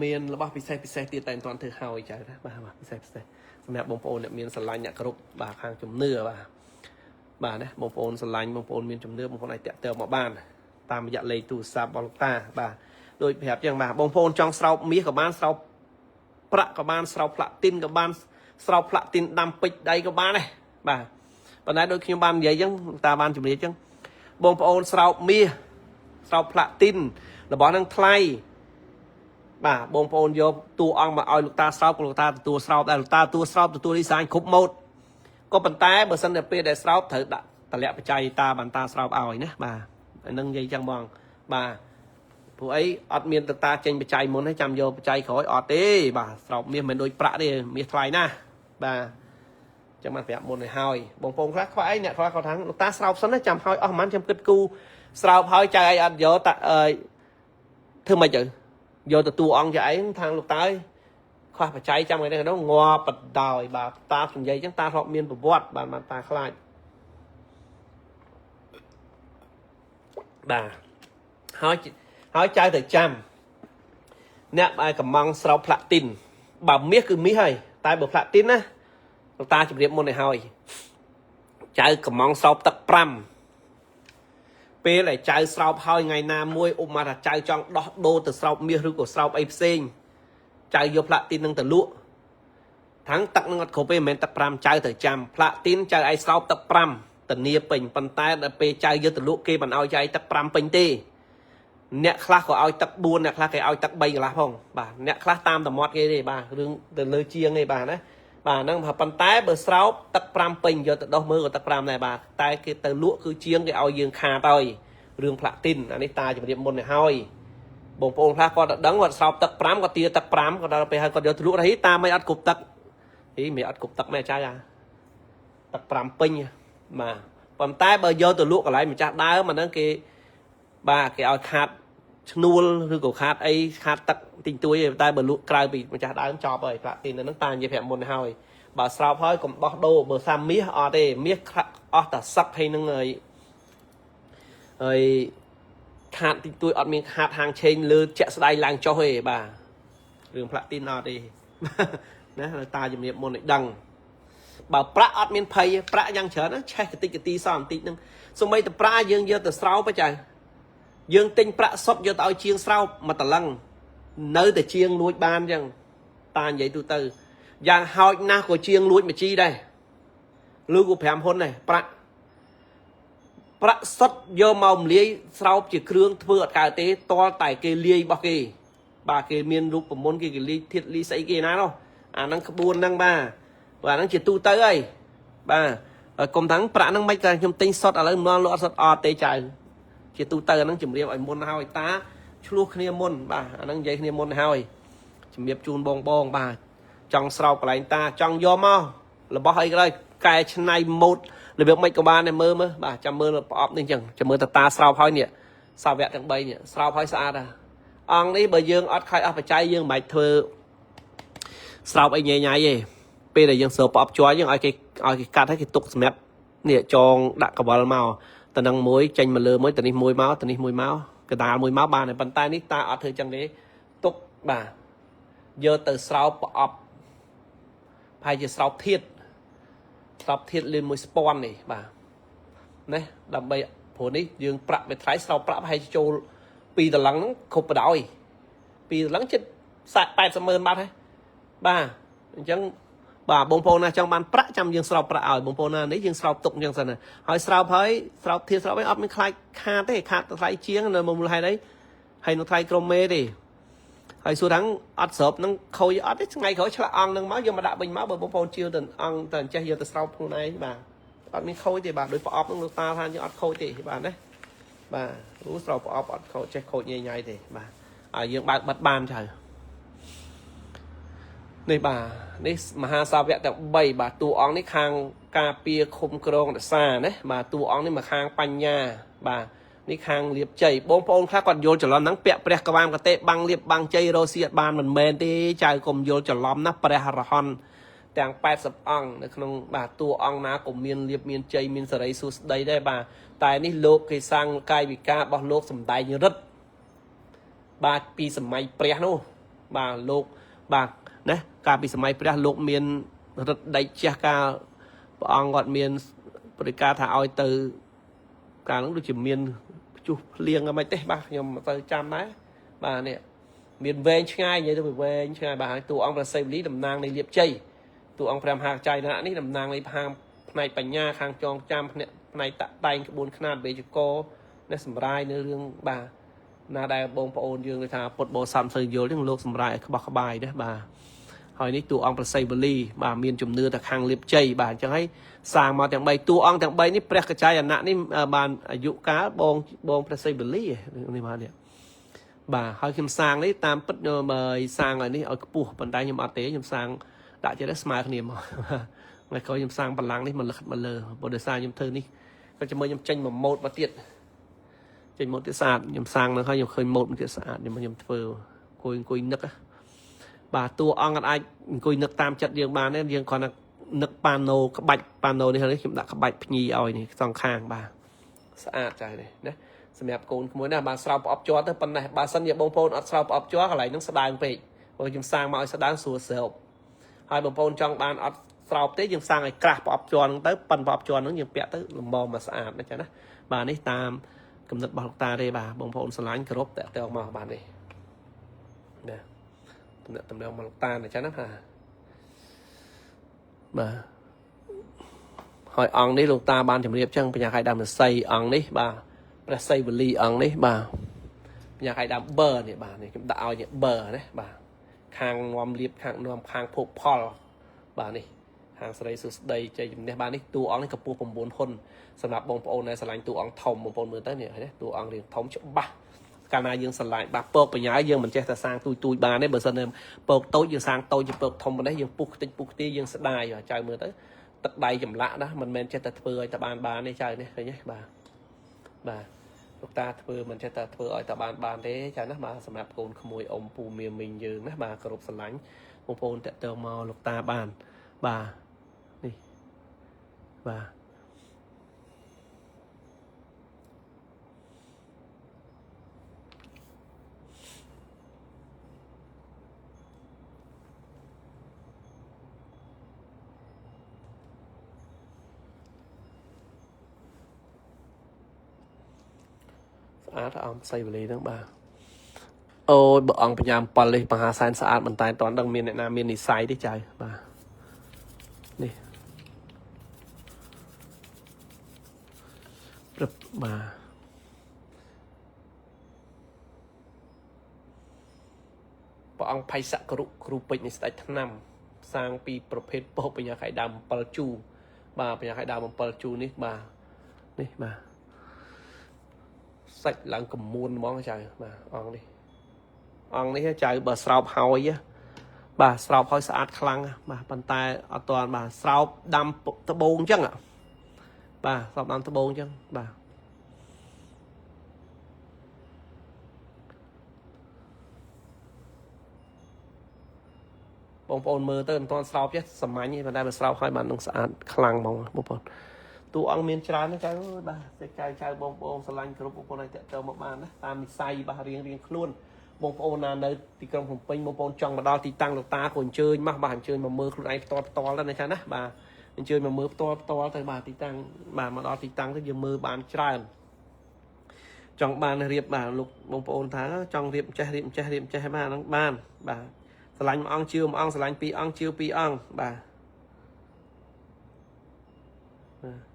A: មានរបស់ពិសេសពិសេសទៀតតែមិនទាន់ធ្វើហើយចៅណាបាទបាទពិសេសពិសេសសម្រាប់បងប្អូនអ្នកមានស្រឡាញ់អ្នកគ្រប់បាទខាងជំនឿបាទបាទណាបងប្អូនស្រឡាញ់បងប្អូនមានជំនឿបងប្អូនអាចតាក់ទងមកបានតាមរយៈលេខទូរស័ព្ទរបស់លោកតាបាទដូចប្រាប់ចឹងបាទបងប្អូនចង់ស្រោបមាសក៏បានស្រោបប្រាក់ក៏បានស្រោបផ្លាទីនក៏បានស្រោបផ្លាទីនដាំពេជ្រដៃក៏បានដែរបាទប៉ុន្តែដូចខ្ញុំបាននិយាយចឹងតាបានជម្រាបចឹងបងប្អូនស្រោបមាសស្រោបផ្លាទីនរបស់នឹងថ្លៃបាទបងប្អូនយកតួអង្គមកឲ្យលោកតាស្រោបក៏លោកតាទទួលស្រោបដែរលោកតាទទួលស្រោបទទួលឌីសាញគ្រប់ម៉ូតក៏ប៉ុន្តែបើសិនតែពេលដែលស្រោបត្រូវដាក់តម្លាក់បច្ច័យតាបានតាស្រោបឲ្យណាបាទអានឹងនិយាយចឹងបងបាទព្រោះអីអត់មានតតាចេញបច្ច័យមុនទេចាំយកបច្ច័យក្រោយអត់ទេបាទស្រោបមាសមិនដូចប្រាក់ទេមាសថ្លៃណាស់បាទចឹងបានប្រាប់មុនឲ្យហើយបងប្អូនខ្លះខ្វះអីអ្នកខ្លះគាត់ថាលោកតាស្រោបសិនណាចាំហើយអស់ប្រហែលចាំគិតគូស្រោបហើយចៅអីអត់យកតាអើយធ្វើម៉េចទៅយកទៅតួអង្គចៅឯងខាងលោកតាអើយខ្វះបច្ច័យចាំថ្ងៃនេះនោះងាប់បដោយបាទតានិយាយចឹងតាធ្លាប់មានប្រវត្តិបាទបានតាខ្លាចបាទហើយហើយចៅទៅចាំអ្នកបែរកំងស្រោបផ្លាទីនបើមាសគឺមាសហើយតែបើផ្លាទីនណាលោកតាជម្រាបមុនឲ្យហើយចៅកំងស្រោបទឹក5ពេលដែលចៅស្រោបហើយថ្ងៃណាមួយឧបមាថាចៅចង់ដោះដូរទៅស្រោបមាសឬក៏ស្រោបអីផ្សេងចៅយកផ្លាទីននឹងទៅលក់ทั้งទឹកនឹងអត់គ្រប់ទេមិនមែនទឹក5ចៅទៅចាំផ្លាទីនចៅឯងស្រោបទឹក5តានីពេញប៉ុន្តែដល់ពេលចៅយកទៅលក់គេមិនឲ្យចៅទឹក5ពេញទេអ្នកខ្លះក៏ឲ្យទឹក4អ្នកខ្លះគេឲ្យទឹក3កន្លះផងបាទអ្នកខ្លះតាមតមាត់គេទេបាទរឿងទៅលើជាងទេបាទណាបាទហ្នឹងប៉ុន្តែបើស្រោបទឹក5ពេញយកទៅដោះមើលក៏ទឹក5ដែរបាទតែគេទៅលក់គឺជាងគេឲ្យយើងខាតហើយរឿងផ្លាទីនអានេះតាជំរាបមុននេះហើយបងប្អូនខ្លះគាត់ទៅដឹងគាត់ស្រោបទឹក5គាត់ទាទឹក5គាត់ដល់ពេលហើយគាត់យកទៅលក់រហីតាមមិនអត់គ្រប់ទឹកហីមិនអត់គ្រប់ទឹកមែនចាយអាទឹក5ពេញបាទប៉ុន្តែបើយកទៅលក់កន្លែងម្ចាស់ដើមអាហ្នឹងគេបាទគេឲ្យខាតឈ្នួលឬក៏ខាតអីខាតទឹកតិចតួចទេតែបើលក់ក្រៅពីម្ចាស់ដើមចប់ហើយផ្លាទីនហ្នឹងតានិយាយប្រាប់មុនហើយបើស្រោបហើយកុំដោះដូរបើសាមាសអត់ទេមាសអស់តែសឹកហើយនឹងហើយហើយខាតតិចតួចអត់មានខាតហាងឆេងលើជាក់ស្ដែងឡើងចុះទេបាទរឿងផ្លាទីនអត់ទេណាតាជំរាបមុនឲ្យដឹងបើប្រាក់អត់មានភ័យប្រាក់យ៉ាងច្រើនណាឆេះកតិចកទីសល់បន្តិចហ្នឹងសូម្បីតែប្រាក់យើងយកទៅស្រោបចៅយើងទិញប្រាក់សុទ្ធយកទៅឲ្យជាងស្រោបមកតលឹងនៅតែជាងលួចបានចឹងតានិយាយទូទៅយ៉ាងហោចណាស់ក៏ជាងលួចមួយជីដែរឬក៏5ហ៊ុនដែរប្រាក់ប្រាក់សុទ្ធយកមកម្លាយស្រោបជាគ្រឿងធ្វើអត់កើតទេតលតែគេលាយរបស់គេបាទគេមានរូបមន្តគេគេលាយធាតលាយស្អីគេណានោះអាហ្នឹងក្បួនហ្នឹងបាទបាទហ្នឹងជាទូទៅហើយបាទកុំថាំងប្រាក់ហ្នឹងមិនក៏ខ្ញុំទិញសុទ្ធឥឡូវមិនលក់អត់សុទ្ធអត់ទេចៅជាទូទៅអាហ្នឹងជំរាបឲ្យមុនហើយតាឆ្លោះគ្នាមុនបាទអាហ្នឹងនិយាយគ្នាមុនហើយជំរាបជូនបងបងបាទចង់ស្រោបកន្លែងតាចង់យកមករបស់អីក៏ដោយកែច្នៃម៉ូតរបៀបមិនក៏បានដែរមើលមើលបាទចាំមើលប្រអប់នេះអញ្ចឹងចាំមើលតាតាស្រោបហើយនេះសាវៈទាំង3នេះស្រោបហើយស្អាតហ่ะអង្គនេះបើយើងអត់ខ្លាចអស់បច្ច័យយើងមិនបាច់ធ្វើស្រោបអីញ៉ៃញ៉ៃទេពេលដែលយើងស្រោបប្រអប់ជ័រយើងឲ្យគេឲ្យគេកាត់ឲ្យគេទុកសម្រាប់នេះចងដាក់កវលមកតំណឹងមួយចេញមកលើមួយទៅនេះមួយមកទៅនេះមួយមកកដាលមួយមកបានតែប៉ុន្តែនេះតាអត់ធ្វើចឹងទេទុកបាទ យកទៅស្រោបប្រអប់ប្រហែលជាស្រោបធាតស្រោបធាតលឿនមួយស្ពាន់នេះបាទណាដើម្បីព្រោះនេះយើងប្រាក់វាថ្លៃស្រោបប្រាក់ប្រហែលជាចូល2ដុល្លារហ្នឹងគ្រប់បដ ாய் 2ដុល្លារជិត80ម៉ឺនបាត់ហើយបាទអញ្ចឹងបាទបងប្អូនណាចង់បានប្រាក់ចាំយើងស្រោបប្រាក់ឲ្យបងប្អូនណានេះយើងស្រោបទុកអញ្ចឹងសិនណាហើយស្រោបហើយស្រោបធាតស្រោបអីអត់មានខ្លាចខាតទេខាតថ្លៃជាងនៅមូលហេតុអីហើយនៅថ្លៃក្រុមមេទេហើយសួរថាអត់ស្របនឹងខូចអត់ទេថ្ងៃក្រោយឆ្លាក់អង្គនឹងមកយកមកដាក់វិញមកបើបងប្អូនជឿទៅអង្គទៅចេះយកទៅស្រោបខ្លួនឯងបាទអត់មានខូចទេបាទដោយប្រអប់នឹងលោកតាថាយើងអត់ខូចទេបាទណាបាទអូស្រោបប្រអប់អត់ខូចចេះខូចញ៉ៃញ៉ៃទេបាទហើយយើងបើកបិទបានចៅនេះបាទនេះមហាសាវកទាំង3បាទតួអង្គនេះខាងការពារឃុំក្រងរក្សាណាបាទតួអង្គនេះមកខាងបញ្ញាបាទនេះខាងលៀបជ័យបងប្អូនខ្លះគាត់យល់ច្រឡំហ្នឹងពាក់ព្រះក្បាលកតេបាំងលៀបបាំងជ័យរស់ស៊ីអត់បានមិនមែនទេចៅកុំយល់ច្រឡំណាព្រះរហន្តទាំង80អង្គនៅក្នុងបាទតួអង្គណាក៏មានលៀបមានជ័យមានសេរីសួស្តីដែរបាទតែនេះលោកគេសាងកាយវិការរបស់លោកសំដែងរិទ្ធបាទពីសម័យព្រះនោះបាទលោកបាទណាកាលពីសម័យព្រះលោកមានរិទ្ធដីជះកាលព្រះអង្គគាត់មានបរិការថាឲ្យទៅកាលនោះដូចជាមានព្យុះភ្លៀងអីមិនទេបាទខ្ញុំមិនទៅចាំដែរបាទនេះមានវែងឆ្ងាយនិយាយទៅវាវែងឆ្ងាយបាទហើយតួអង្គព្រះសីវលីតំណាងនៃលៀបជ័យតួអង្គព្រះមហាចៃណានេះតំណាងនៃខាងផ្នែកបញ្ញាខាងចងចាំផ្នែកផ្នែកតាក់តែងក្បួនខ្នាតវេជកនេះសម្រាយនៅរឿងបាទណាដែលបងប្អូនយើងថាពុទ្ធបរិស័ទមិនសូវយល់ទេលោកសម្រាយឲ្យក្បោះក្បាយដែរបាទហើយនេះតួអង្គព្រះសីវលីបាទមានជំនឿទៅខាងលៀបជ័យបាទអញ្ចឹងហើយសាងមកទាំង3តួអង្គទាំង3នេះព្រះកច្ចាយណៈនេះបានអាយុកាលបងបងព្រះសីវលីនេះបាទនេះបាទហើយខ្ញុំសាងនេះតាមពិតខ្ញុំសាងឲ្យនេះឲ្យខ្ពស់ប៉ុន្តែខ្ញុំអត់ទេខ្ញុំសាងដាក់ចិត្តស្មើគ្នាមកថ្ងៃក្រោយខ្ញុំសាងបលាំងនេះមកលិខិតមកលើព្រោះដោយសារខ្ញុំធ្វើនេះក៏ជាមួយខ្ញុំចេញមកម៉ូតមកទៀតចេញម៉ូតទៀតស្អាតខ្ញុំសាងនឹងហើយខ្ញុំឃើញម៉ូតមកទៀតស្អាតខ្ញុំខ្ញុំធ្វើអង្គុយអង្គុយនឹកបាទតួអង្គអត់អាចអង្គុយនឹកតាមចិត្តយើងបានទេយើងគ្រាន់តែនឹកប៉ាណូក្បាច់ប៉ាណូនេះហើយខ្ញុំដាក់ក្បាច់ភ្ញីឲ្យនេះសងខាងបាទស្អាតចាស់នេះណាសម្រាប់កូនក្មួយណាបាទស្រោបប្រអប់ជ័រទៅប៉ុណ្ណេះបើសិនជាបងប្អូនអត់ស្រោបប្រអប់ជ័រកន្លែងហ្នឹងស្ដើងពេកព្រោះខ្ញុំសាងមកឲ្យស្ដើងស្រួលស្រោបហើយបងប្អូនចង់បានអត់ស្រោបទេយើងសាងឲ្យក្រាស់ប្រអប់ជ័រហ្នឹងទៅប៉ិនប្រអប់ជ័រហ្នឹងយើងពាក់ទៅលំមមកស្អាតណាចាណាបាទនេះតាមកំណត់របស់លោកតាទេបាទបងប្អូនស្រឡាញ់គោរពតាក់ទងមកបាទនេះណាតំណតំណងមកលោកតាណាចាណាបាទបាទហើយអង្គនេះលោកតាបានជម្រាបចឹងបញ្ញាខៃដើមរស័យអង្គនេះបាទព្រះសីវលីអង្គនេះបាទបញ្ញាខៃដើមបើនេះបាទនេះខ្ញុំដាក់ឲ្យនេះបើណាបាទខាងនាំលៀបខាងនាំខាងភោគផលបាទនេះខាងស្រីសុស្ដីជ័យជំនះបាទនេះតួអង្គនេះកម្ពស់9ហ៊ុនសម្រាប់បងប្អូនដែលស្រឡាញ់តួអង្គធំបងប្អូនមើលទៅនេះឃើញទេតួអង្គរាងធំច្បាស់កាលណាយើងស្រឡាញ់បាទពកបញ្ញាយើងមិនចេះតែសាងទូចទូចបានទេបើសិនតែពកតូចយើងសាងតូចជាពកធំប៉ុណ្ណេះយើងពុះខ្ទេចពុះខ្ទាយើងស្ដាយចៅមើលទៅទឹកដៃចម្លាក់ណាមិនមែនចេះតែធ្វើឲ្យតែបានបានទេចៅនេះឃើញទេបាទបាទលោកតាធ្វើមិនចេះតែធ្វើឲ្យតែបានបានទេចៅណាបាទសម្រាប់កូនក្មួយអ៊ំពូមៀមីងយើងណាបាទគោរពស្រឡាញ់បងប្អូនតាក់ទងមកលោកតាបានបាទនេះបាទស្អាតអង្គសីវលីហ្នឹងបាទអូយបើអង្គបញ្ញា7នេះមហាសែនស្អាតមិនតែតន់ដឹងមានអ្នកណាមាននិស័យទេចៅបាទនេះព្រឹបបាទព្រះអង្គភ័យសករុគ្រូពេជ្រនៃស្ដេចថ្នាំសាងពីប្រភេទពោបញ្ញាខៃដើម7ជូបាទបញ្ញាខៃដើម7ជូនេះបាទនេះបាទសាច់ឡើងកមួនហ្មងចៅបាទអង្គនេះអង្គនេះចៅបើស្រោបហើយបាទស្រោបហើយស្អាតខ្លាំងបាទប៉ុន្តែអត់ទាន់បាទស្រោបដាំត្បូងអញ្ចឹងបាទស្រោបដាំត្បូងអញ្ចឹងបាទបងប្អូនមើលទៅមិនទាន់ស្រោបចេះសាមញ្ញទេប៉ុន្តែបើស្រោបហើយបាននឹងស្អាតខ្លាំងហ្មងបងប្អូនតួអង្គមានច្រើនណាស់ចៅអើយបាទចៅចៅបងប្អូនស្រឡាញ់គ្រប់បងប្អូនឲ្យតាក់ទងមកបានណាតាមនិស័យបាទរៀងរៀងខ្លួន បងប្អូនណានៅទីក្រុងភ្នំពេញបងប្អូនចង់មកដល់ទីតាំងលោកតាក៏អញ្ជើញមកបាទអញ្ជើញមកមើលខ្លួនឯងផ្ទាល់ផ្ទាល់ទៅណាចាណាបាទអញ្ជើញមកមើលផ្ទាល់ផ្ទាល់ទៅបាទទីតាំងបាទមកដល់ទីតាំងទៅយើងមើលបានច្រើនចង់បានរៀបបាទលោកបងប្អូនថាចង់រៀបចេះរៀបចេះរៀបចេះបាទហ្នឹងបានបាទស្រឡាញ់មួយអង្គជាវមួយអង្គស្រឡាញ់ពីរអង្គជាវពីរអង្គបាទបាទ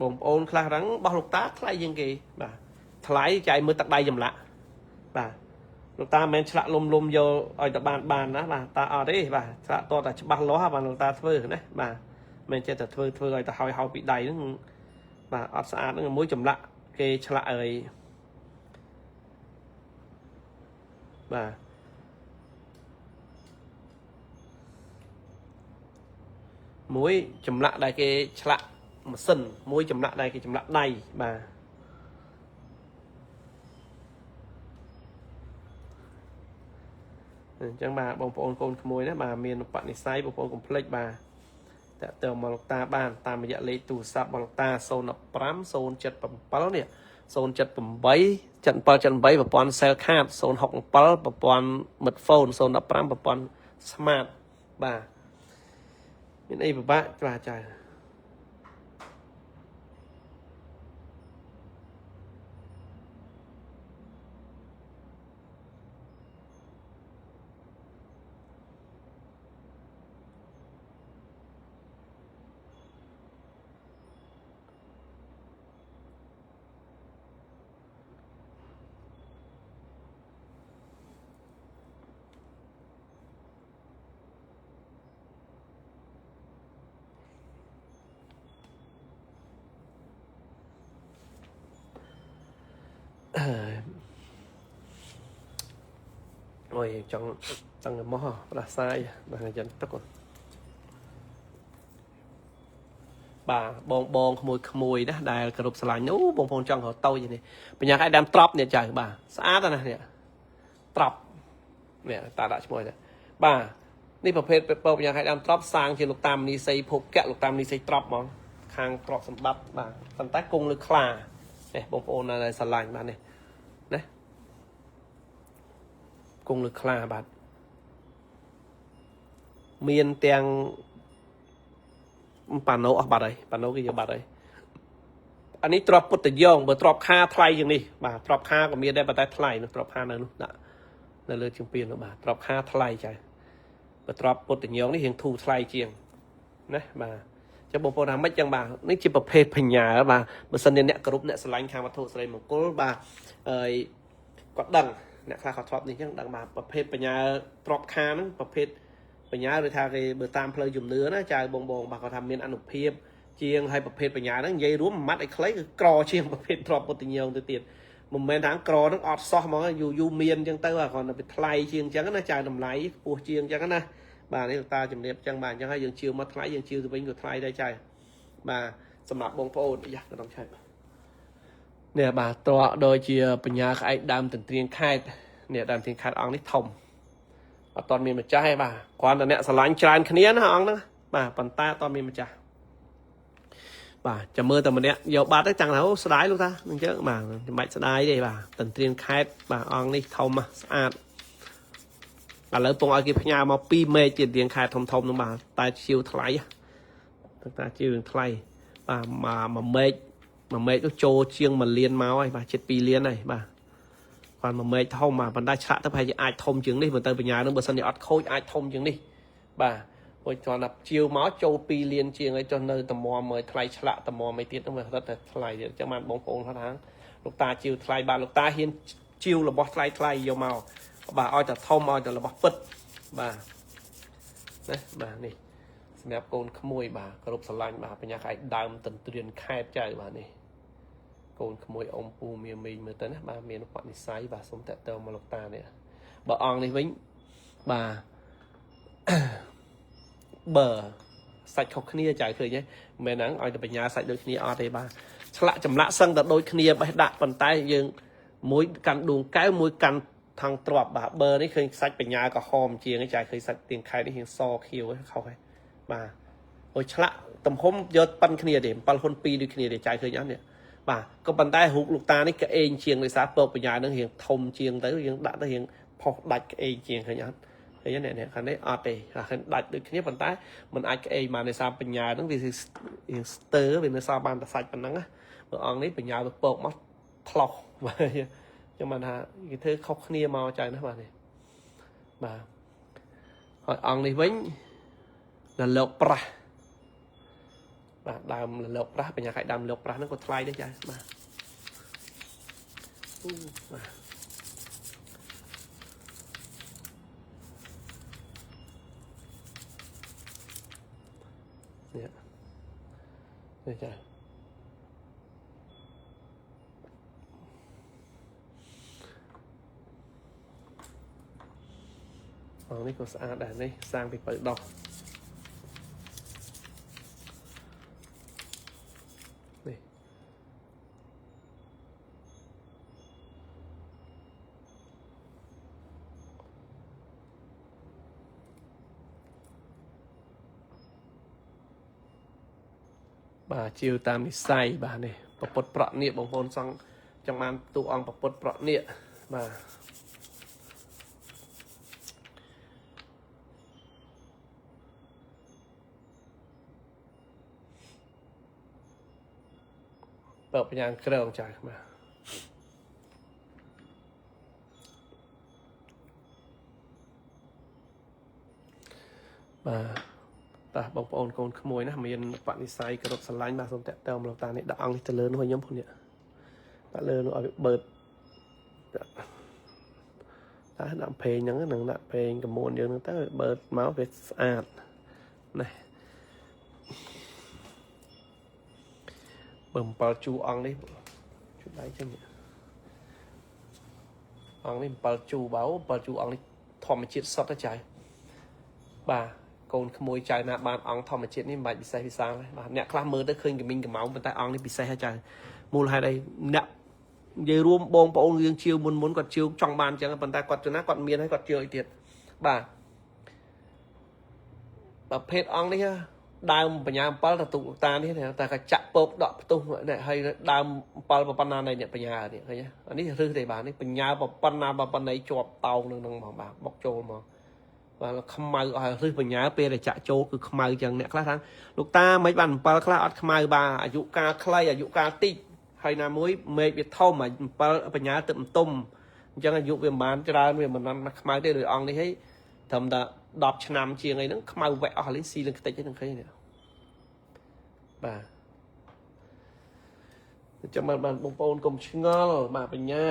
A: បងប្អូនខ្លះហ្នឹងបោះលោកតាថ្លៃជាងគេបាទថ្លៃចាយមើលទឹកដៃចម្លាក់បាទលោកតាមិនមែនឆ្លាក់លុំលុំយកឲ្យតែបានបានណាបាទតាអត់ទេបាទឆ្លាក់តតែច្បាស់លាស់បាទលោកតាធ្វើណាបាទមិនចេះតែធ្វើធ្វើឲ្យតែហើយហើយពីដៃហ្នឹងបាទអត់ស្អាតហ្នឹងមួយចម្លាក់គេឆ្លាក់អើយបាទមួយចម្លាក់ដែលគេឆ្លាក់ម៉ាស៊ីនមួយចម្លាក់ដែលគេចម្លាក់ដៃបាទអញ្ចឹងបាទបងប្អូនកូនក្មួយណាបាទមានឧបនិស្ស័យបងប្អូនកុំភ្លេចបាទតាក់ទងមកលោកតាបានតាមរយៈលេខទូរស័ព្ទរបស់លោកតា015 077នេះ078 7778ប្រព័ន្ធ Cellcard 067ប្រព័ន្ធមិត្ត phone 015ប្រព័ន្ធ Smart បាទមានអីពិបាកបាទចា៎អូយចង់ចង់មកផ្ដាសាយបាទយ៉ាងទឹកបាទបងបងក្មួយក្មួយណាដែលគោរពស្រឡាញ់អូបងប្អូនចង់រកតូចនេះបញ្ញាខែដើមត្រប់នេះចៅបាទស្អាតណាស់នេះត្រប់នេះតាដាក់ឈ្មោះនេះបាទនេះប្រភេទពពបញ្ញាខែដើមត្រប់សាងជាលោកតាមនីសីភពកៈលោកតាមនីសីត្រប់ហ្មងខាងទ្រព្យសម្បត្តិបាទប៉ុន្តែគង់លើខ្លានេះបងប្អូនដែលស្រឡាញ់បាទនេះណាគង់លើខ្លាបាទមានទាំងប៉ាណូអស់បាត់ហើយប៉ាណូគេយកបាត់ហើយអានេះទ្របពុទ្ធយងបើទ្របខាថ្លៃជាងនេះបាទទ្របខាក៏មានដែរប៉ុន្តែថ្លៃនោះទ្របខានៅនោះដាក់នៅលើជើងពៀននោះបាទទ្របខាថ្លៃចាបើទ្របពុទ្ធយងនេះរៀងធូរថ្លៃជាងណាបាទចឹងបងប្អូនថាម៉េចចឹងបាទនេះជាប្រភេទបញ្ញាបាទបើសិនជាអ្នកគោរពអ្នកស្រឡាញ់ខាងវត្ថុសិរីមង្គលបាទហើយគាត់ដឹងអ្នកខ្លះគាត់ធ្លាប់នេះចឹងដឹងបាទប្រភេទបញ្ញាទ្របខាហ្នឹងប្រភេទបញ្ញាឬថាគេបើតាមផ្លូវជំនឿណាចៅបងបងបាទគាត់ថាមានអនុភាពជាងហើយប្រភេទបញ្ញាហ្នឹងនិយាយរួមមួយម៉ាត់ឲ្យខ្លីគឺក្រជាងប្រភេទទ្របពុទ្ធញងទៅទៀតមិនមែនថាក្រហ្នឹងអត់សោះហ្មងយូរយូរមានចឹងទៅគ្រាន់តែវាថ្លៃជាងចឹងណាចៅតម្លៃខ្ពស់ជាងចឹងណាបាទនេះតាជំរាបចឹងបាទអញ្ចឹងហើយយើងជឿមកថ្លៃយើងជឿទៅវិញក៏ថ្លៃដែរចៅបាទសម្រាប់បងប្អូនយ៉ាក្នុងឆែកនេះបាទត្រកដូចជាបញ្ញាក្អែកដើមទន្ទ្រានខេតនេះដើមទន្ទ្រានខេតអង្គនេះធំអត់តមានម្ចាស់ទេបាទគ្រាន់តែអ្នកស្រឡាញ់ច្រើនគ្នាណាអង្គហ្នឹងបាទប៉ុន្តែអត់តមានម្ចាស់បាទចាំមើលតែម្នាក់យកបាត់ទៅចាំងថាអូស្ដាយលោកតាអញ្ចឹងបាទមិនបាច់ស្ដាយទេបាទទន្ទ្រានខេតបាទអង្គនេះធំស្អាតឥឡូវពងឲ្យគេផ្ញើមក2មេឃជាទៀងខែធំធំនោះបាទតែជាវថ្លៃតែជាវថ្លៃបាទមួយមេឃមួយមេឃនោះចូលជាង1លានមកហើយបាទជិត2លានហើយបាទគាត់មួយមេឃធំបាទប៉ុន្តែឆ្លាក់ទៅប្រហែលជាអាចធំជាងនេះបើទៅបញ្ញានឹងបើសិនជាអត់ខូចអាចធំជាងនេះបាទព្រោះគ្រាន់តែជាវមកចូល2លានជាងហើយចុះនៅតម្រាំមើលថ្លៃឆ្លាក់តម្រាំអីទៀតនោះវារត់តែថ្លៃទៀតអញ្ចឹងបានបងប្អូនគាត់ថាលោកតាជាវថ្លៃបាទលោកតាហ៊ានជាវរបស់ថ្លៃថ្លៃយកមកបាទឲ្យតែធំឲ្យតែរបស់ពិតបាទណាបាទនេះសម្រាប់កូនក្មួយបាទគោរពស្រឡាញ់បាទបញ្ញាក្អែកដើមទន្ទ្រានខេតចៅបាទនេះកូនក្មួយអ៊ំពូមាមីងមើលទៅណាបាទមានឧបនិស្ស័យបាទសូមតាក់ទងមកលោកតានេះបើអង្គនេះវិញបាទបើសាច់ខុសគ្នាចៅឃើញទេមិនមែនហ្នឹងឲ្យតែបញ្ញាសាច់ដូចគ្នាអត់ទេបាទឆ្លាក់ចម្លាក់សឹងតែដូចគ្នាបេះដាក់ប៉ុន្តែយើងមួយកាន់ដួងកែវមួយកាន់ថងទ្របបាទបើនេះឃើញសាច់បញ្ញាក្រហមជាងចៅឃើញសាច់ទៀងខែនេះរៀងសខៀវខុសហើយបាទអូយឆ្លាក់ទំហំយកប៉ិនគ្នាទេ7ហ៊ុន2ដូចគ្នាទេចៅឃើញអត់នេះ បាទក៏ប៉ុន្តែរូបលោកតានេះក្អេងជាងដោយសារពកបញ្ញានឹងរៀងធំជាងទៅយើងដាក់ទៅរៀងផុសដាច់ក្អេងជាងឃើញអត់ឃើញអ្នកខាងនេះអត់ទេឃើញដាច់ដូចគ្នាប៉ុន្តែมันអាចក្អេងបានដោយសារបញ្ញានឹងវារៀងស្ទើវានៅសល់បានតែសាច់ប៉ុណ្ណឹងណាបើអង្គនេះបញ្ញាវាពកមកថ្លោះបាទខ្ញុំបានថាគេធ្វើខុសគ្នាមកចៅណាបាទនេះបាទហើយអង្គនេះវិញលលោកប្រាស់បាទដើមលលោកប្រាស់បញ្ញាខៃដើមលលោកប្រាស់ហ្នឹងក៏ថ្លៃដែរចាបាទបាទនេះនេះចាអង្គនេះក៏ស្អាតដែរនេះសាងពីពៅដោះនេះបាទជាវតាមនិស័យបាទនេះពពុទ្ធប្រក់នាគបងប្អូនសង់ចង់បានតួអង្គពពុទ្ធប្រក់នាគបាទបើបញ្ញាក្រងចាស់បាទបាទតើបងប្អូនកូនក្មួយណាមានបនិស័យគោរពស្រឡាញ់បាទសូមតាក់ទងលោកតានេះដាក់អង្គនេះទៅលើនោះឲ្យខ្ញុំផងនេះដាក់លើនោះឲ្យវាបឺតតើដាក់ភេងហ្នឹងនឹងដាក់ភេងកមួនយើងហ្នឹងទៅបឺតមកវាស្អាតណាបើ7ជូអង្គនេះជូដៃចឹងអង្គនេះ7ជូបៅ7ជូអង្គនេះធម្មជាតិសុទ្ធទៅចៅបាទកូនក្មួយចៅណាបានអង្គធម្មជាតិនេះមិនបាច់ពិសេសពិសាលទេបាទអ្នកខ្លះមើលទៅឃើញកមីងកម្ោមប៉ុន្តែអង្គនេះពិសេសហើយចៅមូលហេតុអីអ្នកនិយាយរួមបងប្អូនយើងជាវមុនគាត់ជាវចង់បានអញ្ចឹងប៉ុន្តែគាត់ទៅណាគាត់មានហើយគាត់ជាវអីទៀតបាទប្រភេទអង្គនេះដើមបញ្ញា7ទៅទូតានេះតែក៏ចាក់ពកដកផ្ទុះនេះហើយដើម7ប៉ុណ្ណានេះបញ្ញានេះឃើញអានេះរឹសទេបាទនេះបញ្ញាប៉ុណ្ណាប៉ុណ្ណីជាប់តោងនឹងនឹងហ្មងបាទបុកចូលមកបាទខ្មៅអស់រឹសបញ្ញាពេលដែលចាក់ចូលគឺខ្មៅចឹងអ្នកខ្លះថាលោកតាមិនបាន7ខ្លះអត់ខ្មៅបាទអាយុកាលខ្លីអាយុកាលតិចហើយណាមួយមេឃវាធំ7បញ្ញាទឹកទុំអញ្ចឹងអាយុវាមិនបានច្រើនវាមិនបានខ្មៅទេដោយអង្គនេះហីត្រឹមតែ10ឆ្នាំជាងអីហ្នឹងខ្មៅវែកអស់លេងស៊ីលឹងខ្ទេចហ្នឹងឃើញនេះបាទចាំបានបងប្អូនកុំឆ្ងល់បាទបញ្ញា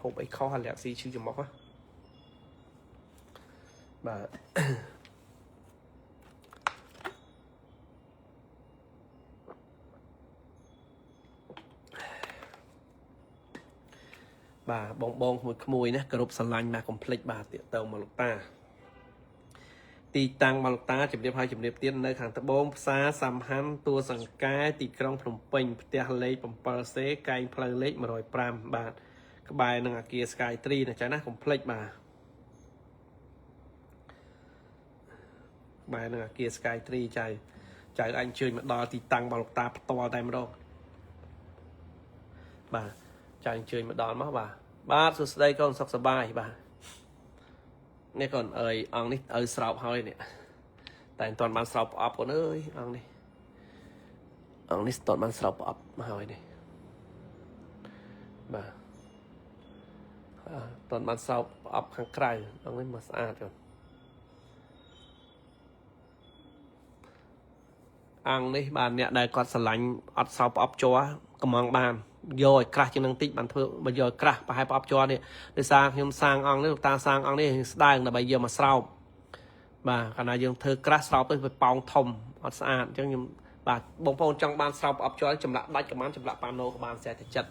A: ហូបអីខុសអាលាក់ស៊ីឈឺច្រមុះបាទបាទបងបងក្មួយៗណាគោរពស្រឡាញ់បាទកុំភ្លេចបាទតាកតងមកលោកតាទីតាំងមកលោកតាជំរាបហើយជំរាបទៀតនៅខាងត្បូងផ្សារសំហាន់ទួលសង្កែទីក្រុងភ្នំពេញផ្ទះលេខ 7C កែងផ្លូវលេខ105បាទក្បែរនឹងអាគារ Sky Tree ណាចាណាកុំភ្លេចបាទក្បែរនឹងអាគារ Sky Tree ចៅចៅអញជើញមកដល់ទីតាំងរបស់លោកតាផ្ទាល់តែម្ដងបាទចៅអញ្ជើញមកដល់មកបាទបាទសួស្តីកូនសុខសប្បាយបាទនេះកូនអើយអង្គនេះឲ្យស្រោបហើយនេះតែមិនទាន់បានស្រោបប្រអប់កូនអើយអង្គនេះអង្គនេះទាន់បានស្រោបប្រអប់មកហើយនេះបាទទាន់បានស្រោបប្រអប់ខាងក្រៅអង្គនេះមកស្អាតកូនអង្គនេះបាទអ្នកដែលគាត់ស្រឡាញ់អត់ស្រោបប្រអប់ជ័រកំងបានយកឲ្យក្រាស់ជាងនឹងតិចបានធ្វើបើយកឲ្យក្រាស់ប្រហែលប្រអប់ជ័រនេះដោយសារខ្ញុំសាងអង្គនេះលោកតាសាងអង្គនេះស្ដើងដើម្បីយកមកស្រោបបាទកាលណាយើងធ្វើក្រាស់ស្រោបទៅវាប៉ោងធំអត់ស្អាតអញ្ចឹងខ្ញុំបាទបងប្អូនចង់បានស្រោបប្រអប់ជ័រចម្លាក់ដាច់ក៏បានចម្លាក់ប៉ាណូក៏បានស្រេចតែចិត្ត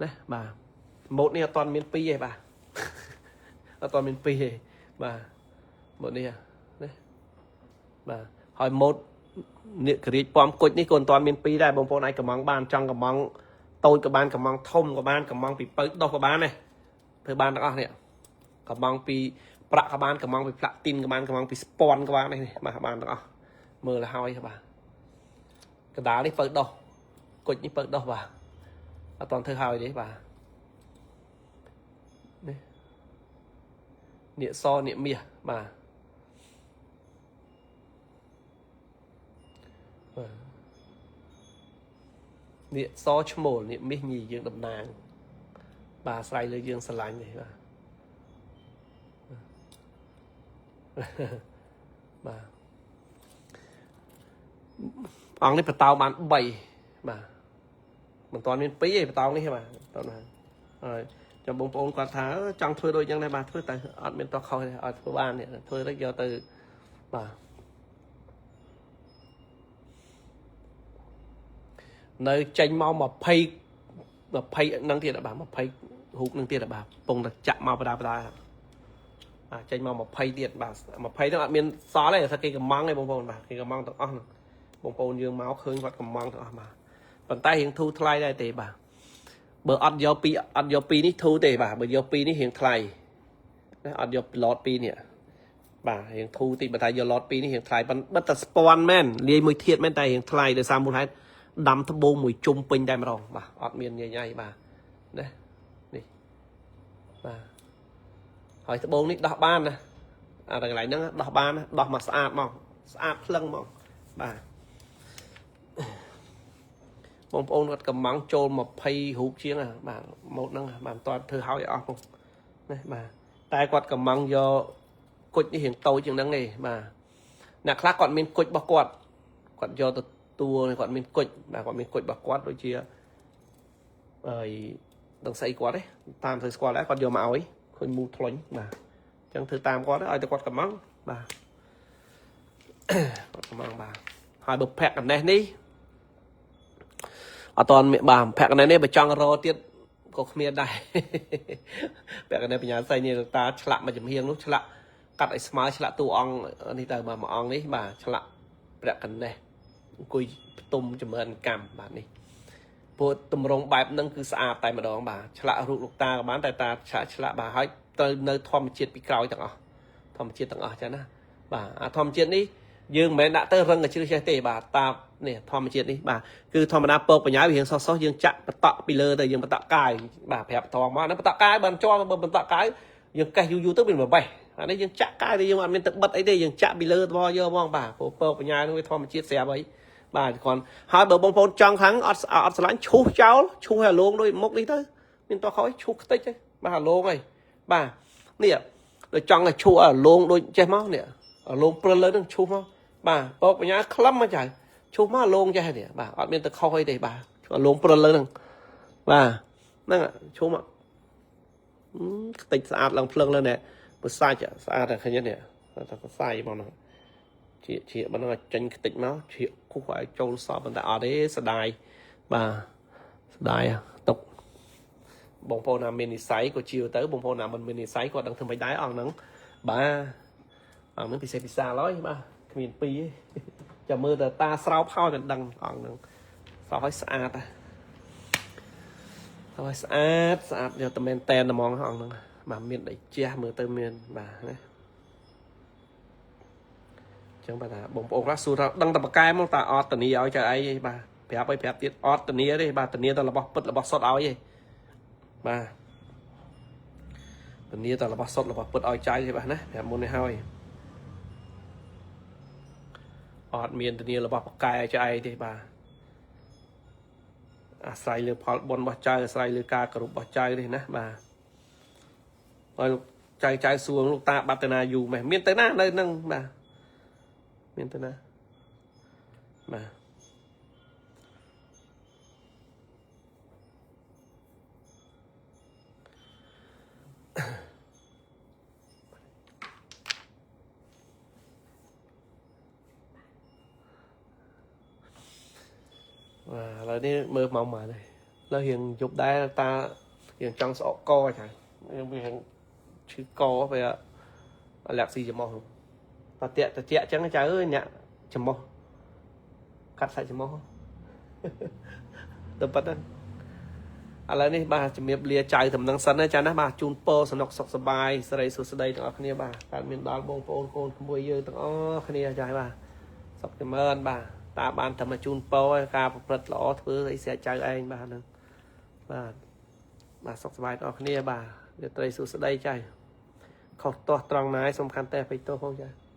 A: ណាបាទម៉ូតនេះអត់ទាន់មានពីរទេបាទអត់ទាន់មានពីរទេបាទម៉ូតនេះណាបាទហើយម៉ូតនេះក្រៀកពំគុជនេះក៏មិនទាន់មានពីរដែរបងប្អូនអាចកំងបានចង់កំងតូចក៏បានកំងធំក៏បានកំងពីពៅដោះក៏បានដែរធ្វើបានទាំងអស់នេះកំងពីប្រាក់ក៏បានកំងពីផ្លាទីនក៏បានកំងពីស្ពាន់ក៏បាននេះបាទបានទាំងអស់មើលឲ្យហើយបាទ កដាលនេះពៅដោះគុជនេះពៅដោះបាទអត់តន់ធ្វើហើយទេបាទនេះនាគសនាគមាសបាទបាទនាគសឈ្មោលនាគមាសញីយើងតំណាងបាទស្រ័យលើយើងស្រឡាញ់នេះបាទបាទអង្គនេះបតោបាន3បាទមិនតាន់មាន2ទេបតោនេះបាទតោះណាហើយចាំបងប្អូនគាត់ថាចង់ធ្វើដូចយ៉ាងនេះបាទធ្វើតែអត់មានតោះខុសទេឲ្យធ្វើបាននេះធ្វើទៅយកទៅបាទនៅចេញមក20 20នឹងទៀតបាទ20រូបនឹងទៀតបាទពងតែចាក់មកបដាបដាបាទចេញមក20ទៀតបាទ20ហ្នឹងអត់មានសល់ទេថាគេកំងទេបងប្អូនបាទគេកំងទាំងអស់ហ្នឹងបងប្អូនយើងមកឃើញគាត់កំងទាំងអស់បាទប៉ុន្តែរៀងធូរថ្លៃដែរទេបាទបើអត់យកពីអត់យកពីនេះធូរទេបាទបើយកពីនេះរៀងថ្លៃណាអត់យកឡតពីនេះបាទរៀងធូរតិចបើតែយកឡតពីនេះរៀងថ្លៃប៉ុន្តែបិទតែស្ពាន់មែនលាយមួយធាតមែនតែរៀងថ្លៃដោយសារមូលហេតុដាំត្បូងមួយជុំពេញតែម្ដងបាទអត់មានញញៃបាទណានេះបាទហើយត្បូងនេះដោះបានណាអាកន្លែងហ្នឹងដោះបានណាដោះមកស្អាតមកស្អាតភ្លឹងមកបាទបងប្អូនគាត់កំងចូល20រូបជាងបាទម៉ូតហ្នឹងបាទមិនតធ្វើឲ្យអស់ផងណាបាទតែគាត់កំងយកគុជនេះរៀងតូចជាងហ្នឹងឯងបាទអ្នកខ្លះគាត់មានគុជរបស់គាត់គាត់យកទៅតួគាត់មានគុជបាទគាត់មានគុជរបស់គាត់ដូចជាអីដឹងស្អីគាត់ទេតាមធ្វើស្គាល់ដែរគាត់យកមកឲ្យឃើញមូថ្លុញបាទអញ្ចឹងធ្វើតាមគាត់ឲ្យតែគាត់កំងបាទគាត់កំងបាទហើយបើភ័ក្រកណេះនេះអត់តមានបាទភ័ក្រកណេះនេះបើចង់រទៀតក៏គ្មានដែរភ័ក្រកណេះបញ្ញាសៃនេះតាឆ្លាក់មកចំហៀងនោះឆ្លាក់កាត់ឲ្យស្មើឆ្លាក់តួអង្គនេះទៅបាទមួយអង្គនេះបាទឆ្លាក់ព្រះកណេះអង្គុយផ្ទុំចម្រើនកម្មបាទនេះព្រោះតម្រងបែបហ្នឹងគឺស្អាតតែម្ដងបាទឆ្លាក់រូបលោកតាក៏បានតែតាឆ្លាក់ឆ្លាក់បាទហើយត្រូវនៅធម្មជាតិពីក្រោយទាំងអស់ធម្មជាតិទាំងអស់ចឹងណាបាទអាធម្មជាតិនេះយើងមិនមែនដាក់ទៅរឹងកជ្រឹះចេះទេបាទតានេះធម្មជាតិនេះបាទគឺធម្មតាពកបញ្ញាវារៀងសោះសោះយើងចាក់បតក់ពីលើទៅយើងបតក់កាយបាទប្រាប់ថងមកហ្នឹងបតក់កាយបើជាប់បើបតក់កាយយើងកេះយូរយូរទៅវាបបេះអានេះយើងចាក់កាយទៅយើងអត់មានទឹកបិទអីទេយើងចាក់ពីលើទៅយកហ្មងបាទព្រោះពកបញ្ញានោះវាធម្មជាតិស្រាប់អីបាទគ្រាន់ហើយបើបងប្អូនចង់ខាងអត់អត់ស្រឡាញ់ឈូសចោលឈូសឲ្យអាលងដូចមុខនេះទៅមានតោះខោឈូសខ្ទេចទេបាទអាលងអីបាទនេះដូចចង់ឲ្យឈូសឲ្យអាលងដូចចេះមកនេះអាលងព្រិលលើនឹងឈូសមកបាទពកបញ្ញាក្លឹមមកចៅឈូសមកអាលងចេះនេះបាទអត់មានទៅខុសអីទេបាទអាលងព្រិលលើនឹងបាទហ្នឹងឈូសមកខ្ទេចស្អាតឡើងភ្លឹងលើនេះបើសាច់ស្អាតតែឃើញនេះតែសៃមកហ្នឹងជាជាបើនឹងចេញខ្ទេចមកជាគូសឲ្យចូលសពប៉ុន្តែអត់ទេស្ដាយបាទស្ដាយទុកបងប្អូនណាមាននិស័យក៏ជាទៅបងប្អូនណាមិនមាននិស័យក៏ដឹងធ្វើមិនដែរអង្គហ្នឹងបាទអង្គហ្នឹងពិសេសពិសាឡើយបាទគ្មានពីរទេចាំមើលតែតាស្រោបហើយក៏ដឹងអង្គហ្នឹងស្រោបឲ្យស្អាតហើយស្អាតស្អាតយកតែមែនតែនហ្មងអង្គហ្នឹងបាទមានដីជះមើលទៅមានបាទណាចឹងបាទថាបងប្អូនខ្លះសួរថាដឹងតែបកែមកតាអត់ធានាឲ្យចៅអីទេបាទប្រាប់ឲ្យប្រាប់ទៀតអត់ធានាទេបាទធានាតែរបស់ពិតរបស់សុតឲ្យទេបាទធានាតែរបស់សុតរបស់ពិតឲ្យចៅទេបាទណាប្រាប់មុននេះហើយអត់មានធានារបស់បកែឲ្យចៅអីទេបាទអាស្រ័យលើផលបុណ្យរបស់ចៅអាស្រ័យលើការគោរពរបស់ចៅទេណាបាទហើយចៅចៅសួរលោកតាបាត់ទៅណាយូរម៉េះមានទៅណានៅនឹងបាទមានទៅណាបាទបាទឥឡូវនេះមើលម៉ោងប៉ុន្មានហើយឥឡូវរៀងយប់ដែរតារៀងចង់ស្អកកចារៀងវារៀងឈឺកវាអាឡែកស៊ីច្រមុះតាតាក់តាជាក់ចឹងចៅអើយអ្នកច្រមុះកាត់សាច់ច្រមុះទៅប៉ិតហ្នឹងឥឡូវនេះបាទជំរាបលាចៅតំណឹងសិនណាចាណាបាទជូនពរសំណុកសុខសប្បាយសិរីសួស្តីទាំងអស់គ្នាបាទកើតមានដល់បងប្អូនកូនក្មួយយើងទាំងអស់គ្នាចាបាទសុខចម្រើនបាទ តាបានតែមកជូនពរឲ្យការប្រព្រឹត្តល្អធ្វើអីស្រេចចៅឯងបាទហ្នឹងបាទបាទសុខសប្បាយដល់គ្នាបាទរាត្រីសួស្តីចៅខុសទាស់ត្រង់ណាឯងសំខាន់តែបៃទោសផងចៅ។